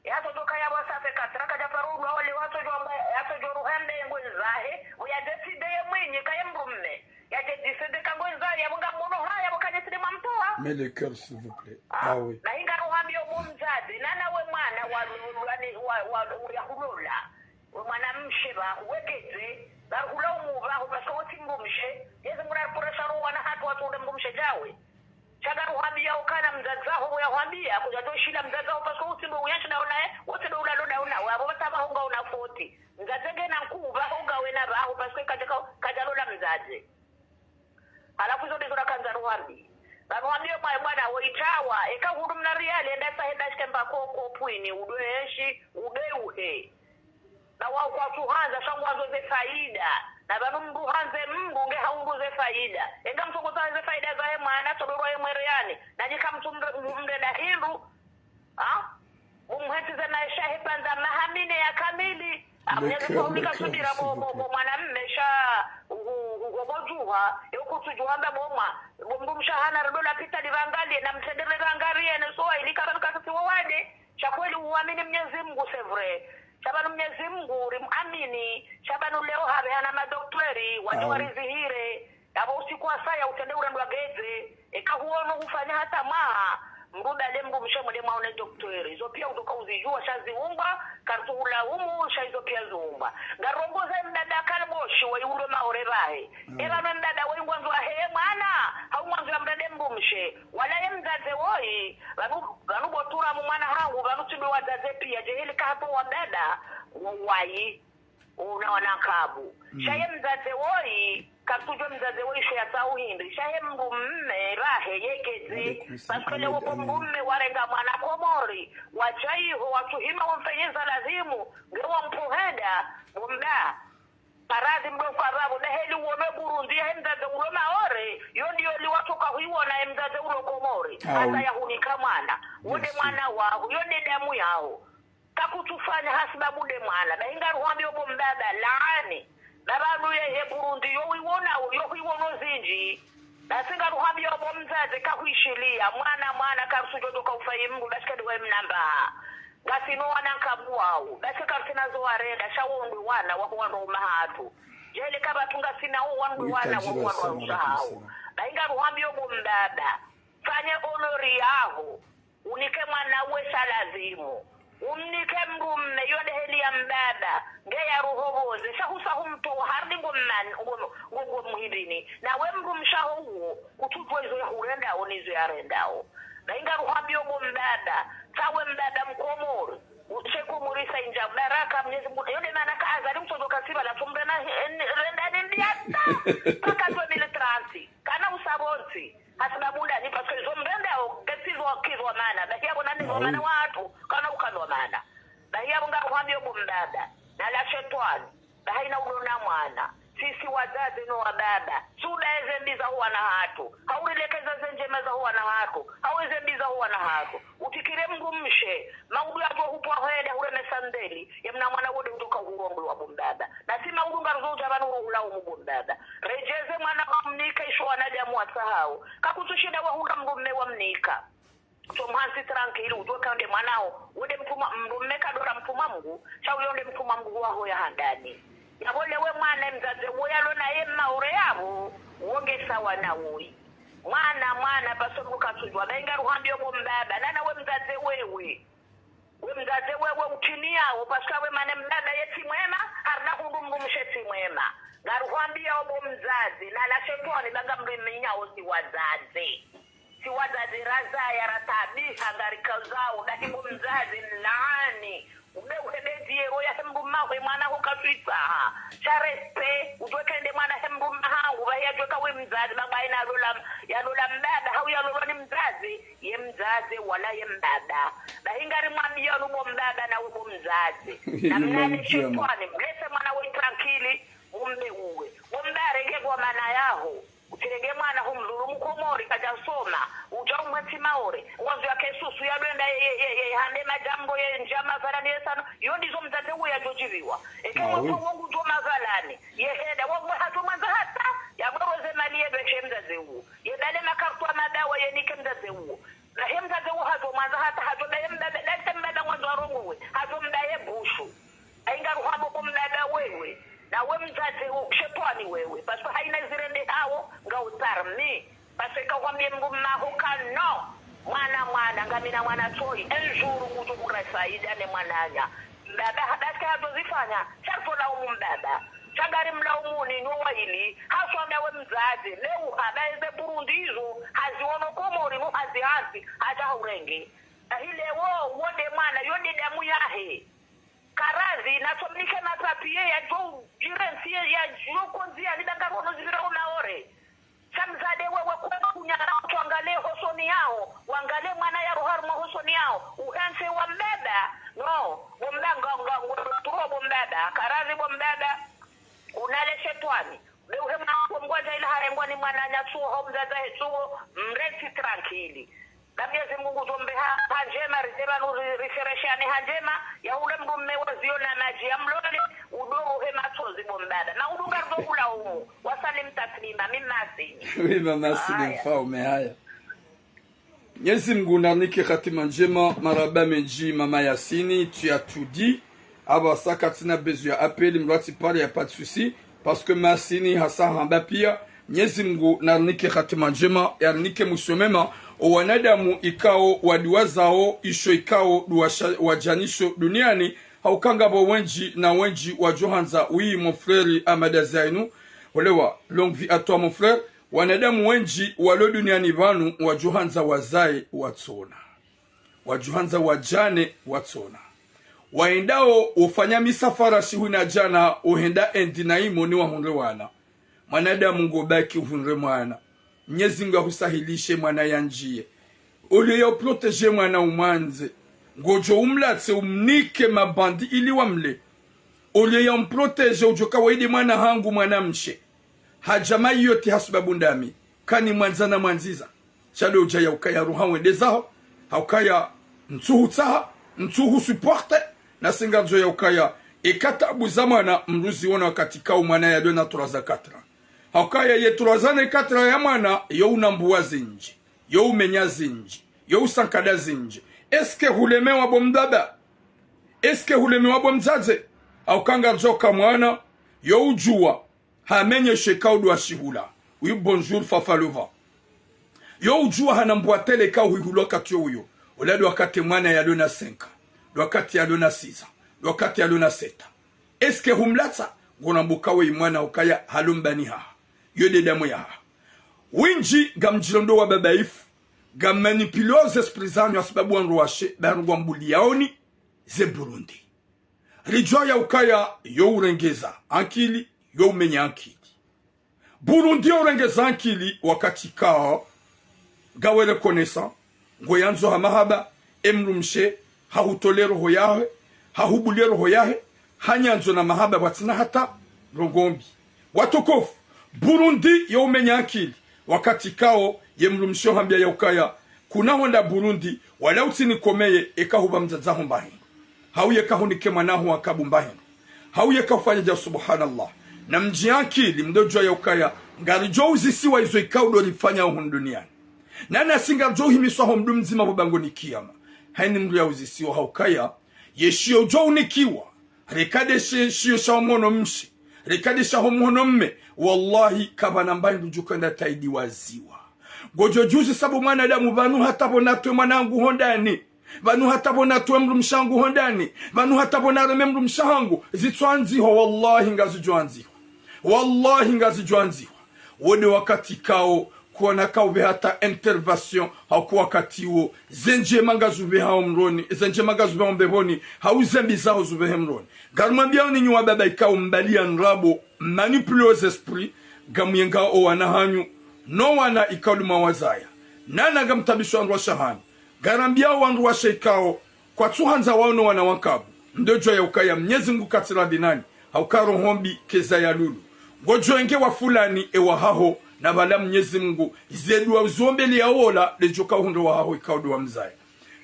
Yaso Seka traka ja faru ndo wale watsodjo amba, yatsodjo ruhande ngwendzahe, uya décidé ye mwinyi kaye mdrume. Yadje décidé ka ngwendzahe, yapvo ngamwono haya, yapvo kanyisidi mwamtowa. Mais le cœur, s'il vous plaît. Ah, ah oui. Na hinga ruhambiyo bo mdzadze, nana we mwana wa, wa, wa, wa, ya hulola. We mwana mshe ba, wekeze, ba hula umu ba, parce que wotsi mdrumshe, yezi mwana pura sharu wana hatru watsunde mdrumshe djawe. Sha ngaruhambiya ukana mdzadze waho, bo ya hwambiya, kudja toshila mdzadze waho, parce que utsi ndo uyanshi daho naye, wotsi ndo ulalo daho nawe, apvo pvatsa pvaho ngauna foti. Mdzadze ngena nkuu, pvaho ngawena pvaho, parce que kadja ka-, kadja lola mdzadze. Halafu izo ndizo rakandza ruhambi. Ngaruhambiyo mwaye mwana wo itawa, eka hundru mna riyali, enda sa henda shikemba koko pwini, udwe enshi, udwe uhe. Na wao kwatsuhandza sha ngwandzo ze faida. Na pvanu mndru handze mndru nge haundru ze faida. Enga mtsongoza ze faida zahe mwana, tsodorwa ye mwereyani. Na nyika mtsu mre-, mrenda hindru. Ha? Mumhentsi ze maesha he pvandza maha mine ya kamili. Ah, Mwenyezi Mungu hunika subira bo, bo, bo mwana mme sha, hu-, hu-, hu-, bo djuha, yo kutsudjuha mba bo mwa, bo mdru mshe hana redo lapitali pvangaliye, na mtsendere pvangaliye, ne sowa ili kapvanu kasisi wawade. Sha kweli uamini Mwenyezi Mungu, c'est vrai. Sha pvanu Mwenyezi Mungu, rimuamini. Sha pvanu leo hapve hana madokteri, wadjo warizihire. Yapvo usiku wa saya utsende urendwa geze. Eka huono hufanya hata mwaha, mdru bale mdru mshe mwende mwaone dokteri. Izo piya utoka uzidjuwa sha ziumbwa, kartsu hula umu sha izo piya ziumbwa. Ngarongoze mdada kaliboshi wa iulo maore pvahe. Epvanu mdada wa ingwandzo aheye mwana, hau ngwandzo ya mdade mdru mshe. Wala ye mdzadze woyi, pvanu, pvanu botura mu mwana hangu, pvanu tsi ndo wadzadze piya, djeheli kahatru wa mdada, wo wayi, una wana nkabu. Sha ye mdzadze woyi, katsudjuwa mdzadze woyi sho yatsaho hindri. Sha ye mdru mme, rahe, yekezi, parce que leo ko mdru mme warenga mwana Komori, wadja iho, watsuhima wamfanyeza lazimu, nge wampvuhenda, bo mda. Paradhi mdo kwa pvapvo, daheli uone Burundi, yahe mdzadze ulo Maore, yo ndiyo liwatsoka huiwona ye mdzadze ulo Komori. Hata ya hunika mwana. Wonde mwana waho, yo nde damu yaho. Kakutsufanya hasibabu nde mwana. Bahi ngaruhambiyo bo mbaba, laani. Baba nuye ye Burundi, yo huiwona, yo huiwono zindji. Basi ngaruhambiyo bo mdzadze, kahuishiliya. Mwana, mwana, karusudjo doka ufayi mdru, basi kadi waye mnamba. Ngasina wana nkabu wawo, basi karusina zo warenda, sha wo ndo wana waho wandru wa umahatru. Djeli kapvatsu ngasina wo wandru wana waho wandru wa umahatru. Bahi ngaruhambiyo bo mbaba, fanye honneur yaho, unike mwana we sha lazimu. Umnike mdru mme, yo nde heli ya mbaba, nge ya roho pvondze, sha husa humtowa, harudi ngo mman, ngo, ngo, ngo muhindrini. Na we mdru mshe waho uwo, kutsudjuwa izo ya hurendao, nizo ya rendao. Bahi ngaruhambiyo bo mbaba, tsawe mbaba Mkomori, ushe Komori sa indja baraka, Mwenyezi Mungu, yo nde mana ka Azali mtsodjo kasiba la tumbe na, en-, renda ni ndiata, paka deux mille trente, kana usabontsi, hasibabu ndani, parce que zo mrendao, ketsi zo kizo mana, bahi yapvo nani zo mana watru, kana ukano mana. Bahi yapvo ngaruhambiyo bo mbaba, na la shetwani. Bahi na ulo na mwana. Sisi wadzadze no wababa. Suda eze mbi zaho wana hatru. Haurilekeza ze ndjema zaho wana hatru. Hau eze mbi zaho wana hatru. Utsikire mdru mshe. Maudu yadjo hupvwa hwenda hureme sandeli. Ye mna mwana wode utoka hurongwe wa bo mbaba. Na si maudu ngaruzo udja pvanu uro hula umu bo mbaba. Redjeze mwana wamnike isho wanadamu watsahao. Kakutsushinda wahundra mdru mme wamnika. Tso mhantsi tranquille, udjuwe ka nde mwana wo, wo nde mtrumwa, mdru mme kadora mtrumwa Mungu, sha uyo nde mtrumwa Mungu waho ya handani. Yapvo lewe mwana mdzadze wo yalo naye Maore yapvo, wo nge sawa na woyi. Mwana, mwana, paso mdru katsudjuwa, bahi ngaruhambiyo bo mbaba, nana we mdzadze wewe. We mdzadze wewe utimiyawo, parce que we mane mbaba ye tsi mwema, harina hundru mdru mshe tsi mwema. Ngaruhambiyo bo mdzadze, na la shetwani, banga mdru minya wo si wadzadze. Si wadzadze razaya ratabiha ngarikazao, bahi bo mdzadze mlaani. Ube uhebediye roho yahe mdru mme waho ye mwana ho katsuitsaha. Sha respect, udjuwe ka nde mwana he mdru mme wahangu, bahi yadjuwe ka we mdzadze, baba ina lola, ya lola mbaba, hau ya lolwa ni mdzadze, ye mdzadze wala ye mbaba. Bahi ngarimwambiyo nu bo mbaba na we bo mdzadze. Na mlaani shetwani, mlese mwana we tranquille, umbe uwe. Bo mbaba renge kwa mana yaho. Utsirenge mwana humdhulumu Komori, kadja soma. Udja umwetsi Maore. Ngwandzo yake susu ya lwenda ye, ye, ye, ye, hande madjambo ye ndjama pvala ni ye sano. Yo ndizo mdzadze uwo yadjo djiviwa. Eke mwe po wongu djo mapvalani. Ye heda, wo mwe hadjo mwandza hata. Ya mwe roze mali ye beshe mdzadze uwo. Ye dale makartwa madawa ye nike mdzadze uwo. Na he mdzadze uwo hadjo mwandza hata, hadjo mba ye mbaba, dale mbaba ngwandzo arongowe. Hadjo mba ye bu. Mina mwana tsoyi, un jour ngudjo hura faida ne mwananya. Mbaba habasi hadjo zifanya, sha ritso laumu mbaba. Sha ngari mlaumuni nyo waili, haswa ndawe mdzadze, leo haba eze Burundi izo, haziono Komori no hazi hazi, hadja haurenge. Ahi leo, wo nde mwana, yo nde damu yahe. Karazi, natso mnike mapapier, yadjo, jirensi, yadjo konzi, ya nibanga rono zibira o Maore. Sha mdzadze wewe kwenda kunyara, wangalie hosoni yaho, wangalie mwana yaroha harumwa hosoni yaho, uhense wa mbaba, no, wo mbaba nga, nga, ngo, turo bo mbaba, karazi bo mbaba, unale shetwani. Be uhe mwana wo mgwaja ila harengwa ni mwananya tsuo, ho mdzadze he tsuo, mrentsi tranquille. Ba Mnyezi Mungu ngudjo mbe ha, ha ndjema, ridje pvanu ri, rifereshane ha ndjema, ya hule mdrume wa zio na madji ya mlole, udoro he matsozi bo mbaba. Na udunga ndo hula umu, wasalim taslima, mi Masini. Oui, mama Sini, haya. Mfaume, haya. Mnyezi Mungu narinike hatima ndjema, marahaba mendji, mama Yasini, tu as tout dit. Apvasa katsina besoin ya appel, mdru atsi parle, y a pas de souci. Parce que Masini hasa hamba pia, Mnyezi Mungu narinike hatima ndjema, yarinike mwiso mema, o wanadamu ikao waduwazao, isho ikao duwasha, wadjanisho duniani, hauka ngapvo wendji na wendji wadjohandza, oui, mon frère Ahmada Zainu, olewa, longue vie à toi, mon frère, wanadamu wendji walo duniani pvanu wadjohandza wazaye watsona. Wadjohandza wadjane watsona. Waendao ufanya misafara shihwi na djana uhenda endi na imo ni wahundre wana. Mwanadamu ngobaki uhundre mwana. Mnyezi Mungu ahusahilishe mwana yandjiye. Olio ya uprotégé mwana umwandze. Ngodjo umlatse umnike mabandi ili wamle. Olio ya umprotégé udjo kawaidi mwana hangu mwanamshe. Hadja mayi yote hasubabu ndami, kani mwandza na mwandziza. Sha ndo udja ya ukaya roha wende zaho, haukaya ntsuhu tsaha, ntsuhu supporté, na singa ndzo ya ukaya, eka tabu za mwana mdru ziona wakati kao mwana yalo na trois ans, quatre ans. Haukaya ye trois ans ne quatre ans ya mwana, yo una mbuwa zindji, yo umenya zindji, yo usankada zindji. Est-ce que hulemewa bo mbaba? Est-ce que hulemewa bo mdzadze? Hauka nga ndzo ka mwana, yo udjuwa, hamenye she kao ndo ashihula. Oui, bonjour, Fafa Lova. Yo udjuwa hana mbwatele kao hwihulwa wakati yo uyo. Ola ndo wakati mwana yalo na cinq ans, ndo wakati yalo na six ans, ndo wakati yalo na sept ans. Est-ce que humlatsa? Ngona mbuka we mwana ukaya halo mbani haha. Yo nde damu yahaha. Windji ngamdjilo ndo wa baba ifu, ngam manipulé o ze esprit zanyu hasibabu wandru washe, ba ngwambuliyaoni ze Burundi. Ridjuwa ya ukaya yo urengeza ankili, yo umenya ankili. Burundi yo urengeza ankili wakati kao, ngawe reconnaissant, ngoyandzo ha mahaba, emdrumshe, hahutolea roho yahe, hahubulia roho yahe, hanyandzo na mahaba pvwatsina hata ndrongoo mbi. Watukufu, Burundi yo umenya ankili, wakati kao ye mdrumshe hambia ya ukaya, kuna honda Burundi, wala utsinikomeye, eka hupva mdzadze haho mba hindru. Hau yeka hunike mwana haho wa kabu mba hindru. Hau yeka hufanya dja, subhanallah. Na mdji ankili, mdo djuwa ya ukaya, ngaridjo uzisiwa izo ikao ndo rifanya hunu duniani. Na nasi ngaridjo uhimiswa ho mdru mdzima pvo bangoni kiyama. Haini mdru ya uzisiwa haukaya, ye shiyo udjo unikiwa, reka nde she, shiyo sha ho mhono mshe, reka nde sha ho mhono mme, wallahi, kapvana mba hindru djo kanda taidiwaziwa. Ngodjo djuzi sabu mwanadamu pvanu hata pvo natwe mwana hangu hondani. Pvanu hata pvo natwe mdrumshe hangu hondani. Pvanu hata pvo nareme mdrumshe hangu. Zitso andzihwa, wallahi ngazidjo andzihwa. Wallahi ngazidjo andzihwa. Wo nde wakati kao, kuwana kaupve hata intervention, hauka wakati wo, ze ndjema ngazi upvehao mroni, ze ndjema ngazi upvehao mbepvoni, hau ze mbi zaho zi upvehe mroni. Ngarimwambiao ninyi wa baba ikao mbaliya ndrabo, manipulé o ze esprit, ngamuyenga o wana hanyu, no wana ikao ndo mwawazaya. Nana ngamtabisho wandru washe hanyu. Ngarambiao wandru washe ikao, kwatsuhandza waono wana wa nkabu. Mdo djuwa ya ukaya Mnyezi Mungu katsi radhi nanyi, hauka roho mbi keza ya lulu. Ngodjo enge wa fulani ewa haho, na pvala Mnyezi Mungu, ze duwa uzombeli ya wola, ledjo ka uhundre wa haho ikao ndo wa mzaya.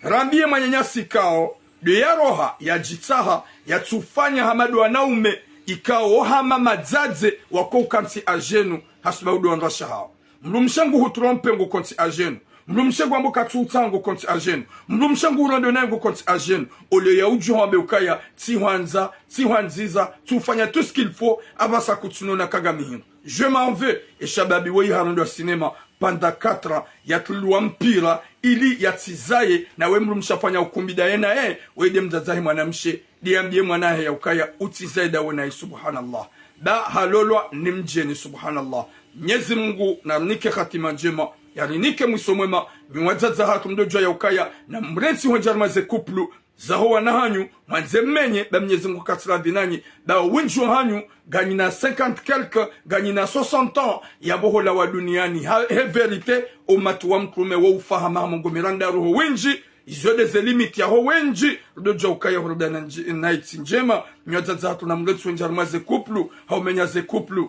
Rambiye mwananyasi ikao, ndo ya roha, ya djitsaha, ya tsufanya hama ndo wanaume, ikao hama madzadze, wako ukantsi adjenu, hasibabu ndo wandru washe haho. Mdrumshe nguhutrompe ngu kontsi adjenu. Mdrumshe ngwambo katsutsaha ngu kontsi adjenu. Mdrumshe nguhurondo naye ngu kontsi adjenu. Olio ya udjo hambe ukaya, tsihwandza, tsihwandziza, tsufanya tout ce qu'il faut, apvasa kutsunona kanga mi hindru. Je m'en vais, e shababi weyi harondo wa cinéma, pendant quatre ans, yatulwa mpira, ili yatsizaye, na we mdrumshe afanya ukumbi daye naye, we nde mdzadze wahe mwanamshe, nde yambiye mwana wahe ya ukaya, utsizaye dawe naye, subhanallah. Ba halolwa ni mdjeni, subhanallah. Mnyezi Mungu narinike hatima ndjema, yarinike mwiso mwema, nyi wadzadze hatru mdodjuwa ya ukaya, na mrentsi hondjarumwa ze couple, zaho wana hanyu, mwandze mmenye, ba Mnyezi Mungu katsi radhi nanyi, ba wendji wahanyu, nganyina cinquante quelque, nganyina soixante ans, yapvo holawa duniani, ha, he vérité, umati wa mtrume wo ufahama ha mengo mirandaru ho wendji, izo nde ze limite yaho wendji, rudodjuwa ukaya hurudi na ndji-, na itsi ndjema, nyi wadzadze hatru na mrentsi hondjarumwa ze couple, ha umenya ze couple.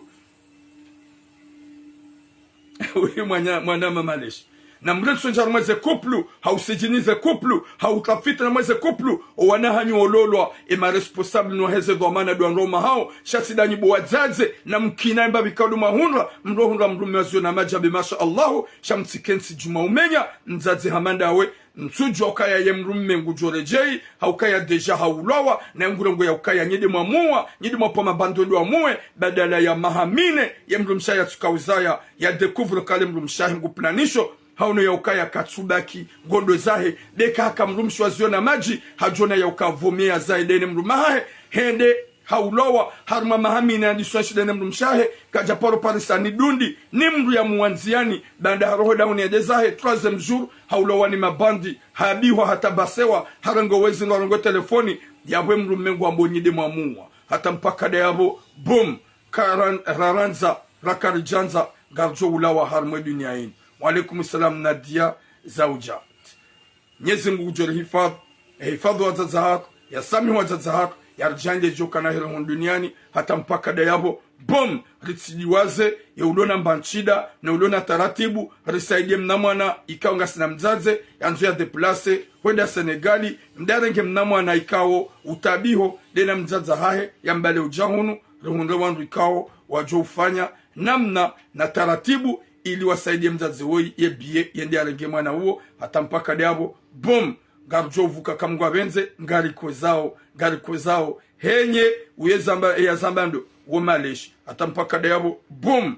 Uyu mwana, mwana mama leshi. Na mrentsi hondjarumwa ze couple, ha usidjini ze couple, ha utafiti na mwa ze couple, o wana hanyu ololwa, e ma responsable no heze dhwamana ndo wandru wahao, sha tsi ndanyi bo wadzadze, na mkina emba bikado mahundra, mdru hundra mdrume wa ziyo na madjabe, masha Allahu, sha mtsikentsi djuma umenya, mdzadze hama ndawe, ntsudjuwa ukaya ye mdrume ngudjo redjeyi, ha ukaya déjà haulwawa, na ngurongowa ya ukaya nyi nde mwamuwa, nyi nde mwapva mabandi ndo wamuwe, badala ya maha mine, ye mdrumshe yatsuka uzaya, ya découvre kale mdrumshe wahe ngu planisho, ha uno ya ukaya katsubaki, ngondo zahe, nde ka haka mdrumshe wa ziyo na madji, hadjona ya uka pvo me yazaye nde ne mdrume wahahe, hende, haulwawa, harumwa maha mine yandiswa nshi nde ne mdrumshe wahe, kadja paro parisa ni dundi, ni mdru ya muwandziyani, baanda haroho dahoni yende zahe, troisième jour, haulwawa ni mabandi, habihwa hata basewa, harengwa wezi ndo warengwa telefoni, yapvo e mdrume ngwambo nyi nde mwamuwa. Hata mpaka nda yapvo, boum, karan-, rarandza, rakaridjandza, ngaridjo ulawa harumwa e duniya yinu. Wa alaikum salam, Nadia Zaujat. Mnyezi Mungu ngudjo rihifadhwi, yahifadhwi wadzadze hatru, yasamihi wadzadze hatru, yaridjaanlie djo kana heri hunu duniani, hata mpaka nda yapvo, boum, ritsidiwaze, ye ulo na mba ntsida, ne ulo na taratibu, risaidie mna mwana, ikao ngasina mdzadze, yandzo ya déplacer, hwenda Senegali, mdru yarenge mna mwana ikao, utabiho, nde na mdzadze wahahe, yambale udja hunu, rihundre wandru ikao, wadjo ufanya, namna, na taratibu, ili wasaidie mdzadze woyi ye billet yende yarenge mwana uwo, hata mpaka nda yapvo, boum, ngaridjo uvuka kamwe ngwapvendze, ngarikwezao, ngarikwezao, henye, uye zamba, eya zamba ndo, wo maleshi, hata mpaka nda yapvo, boum,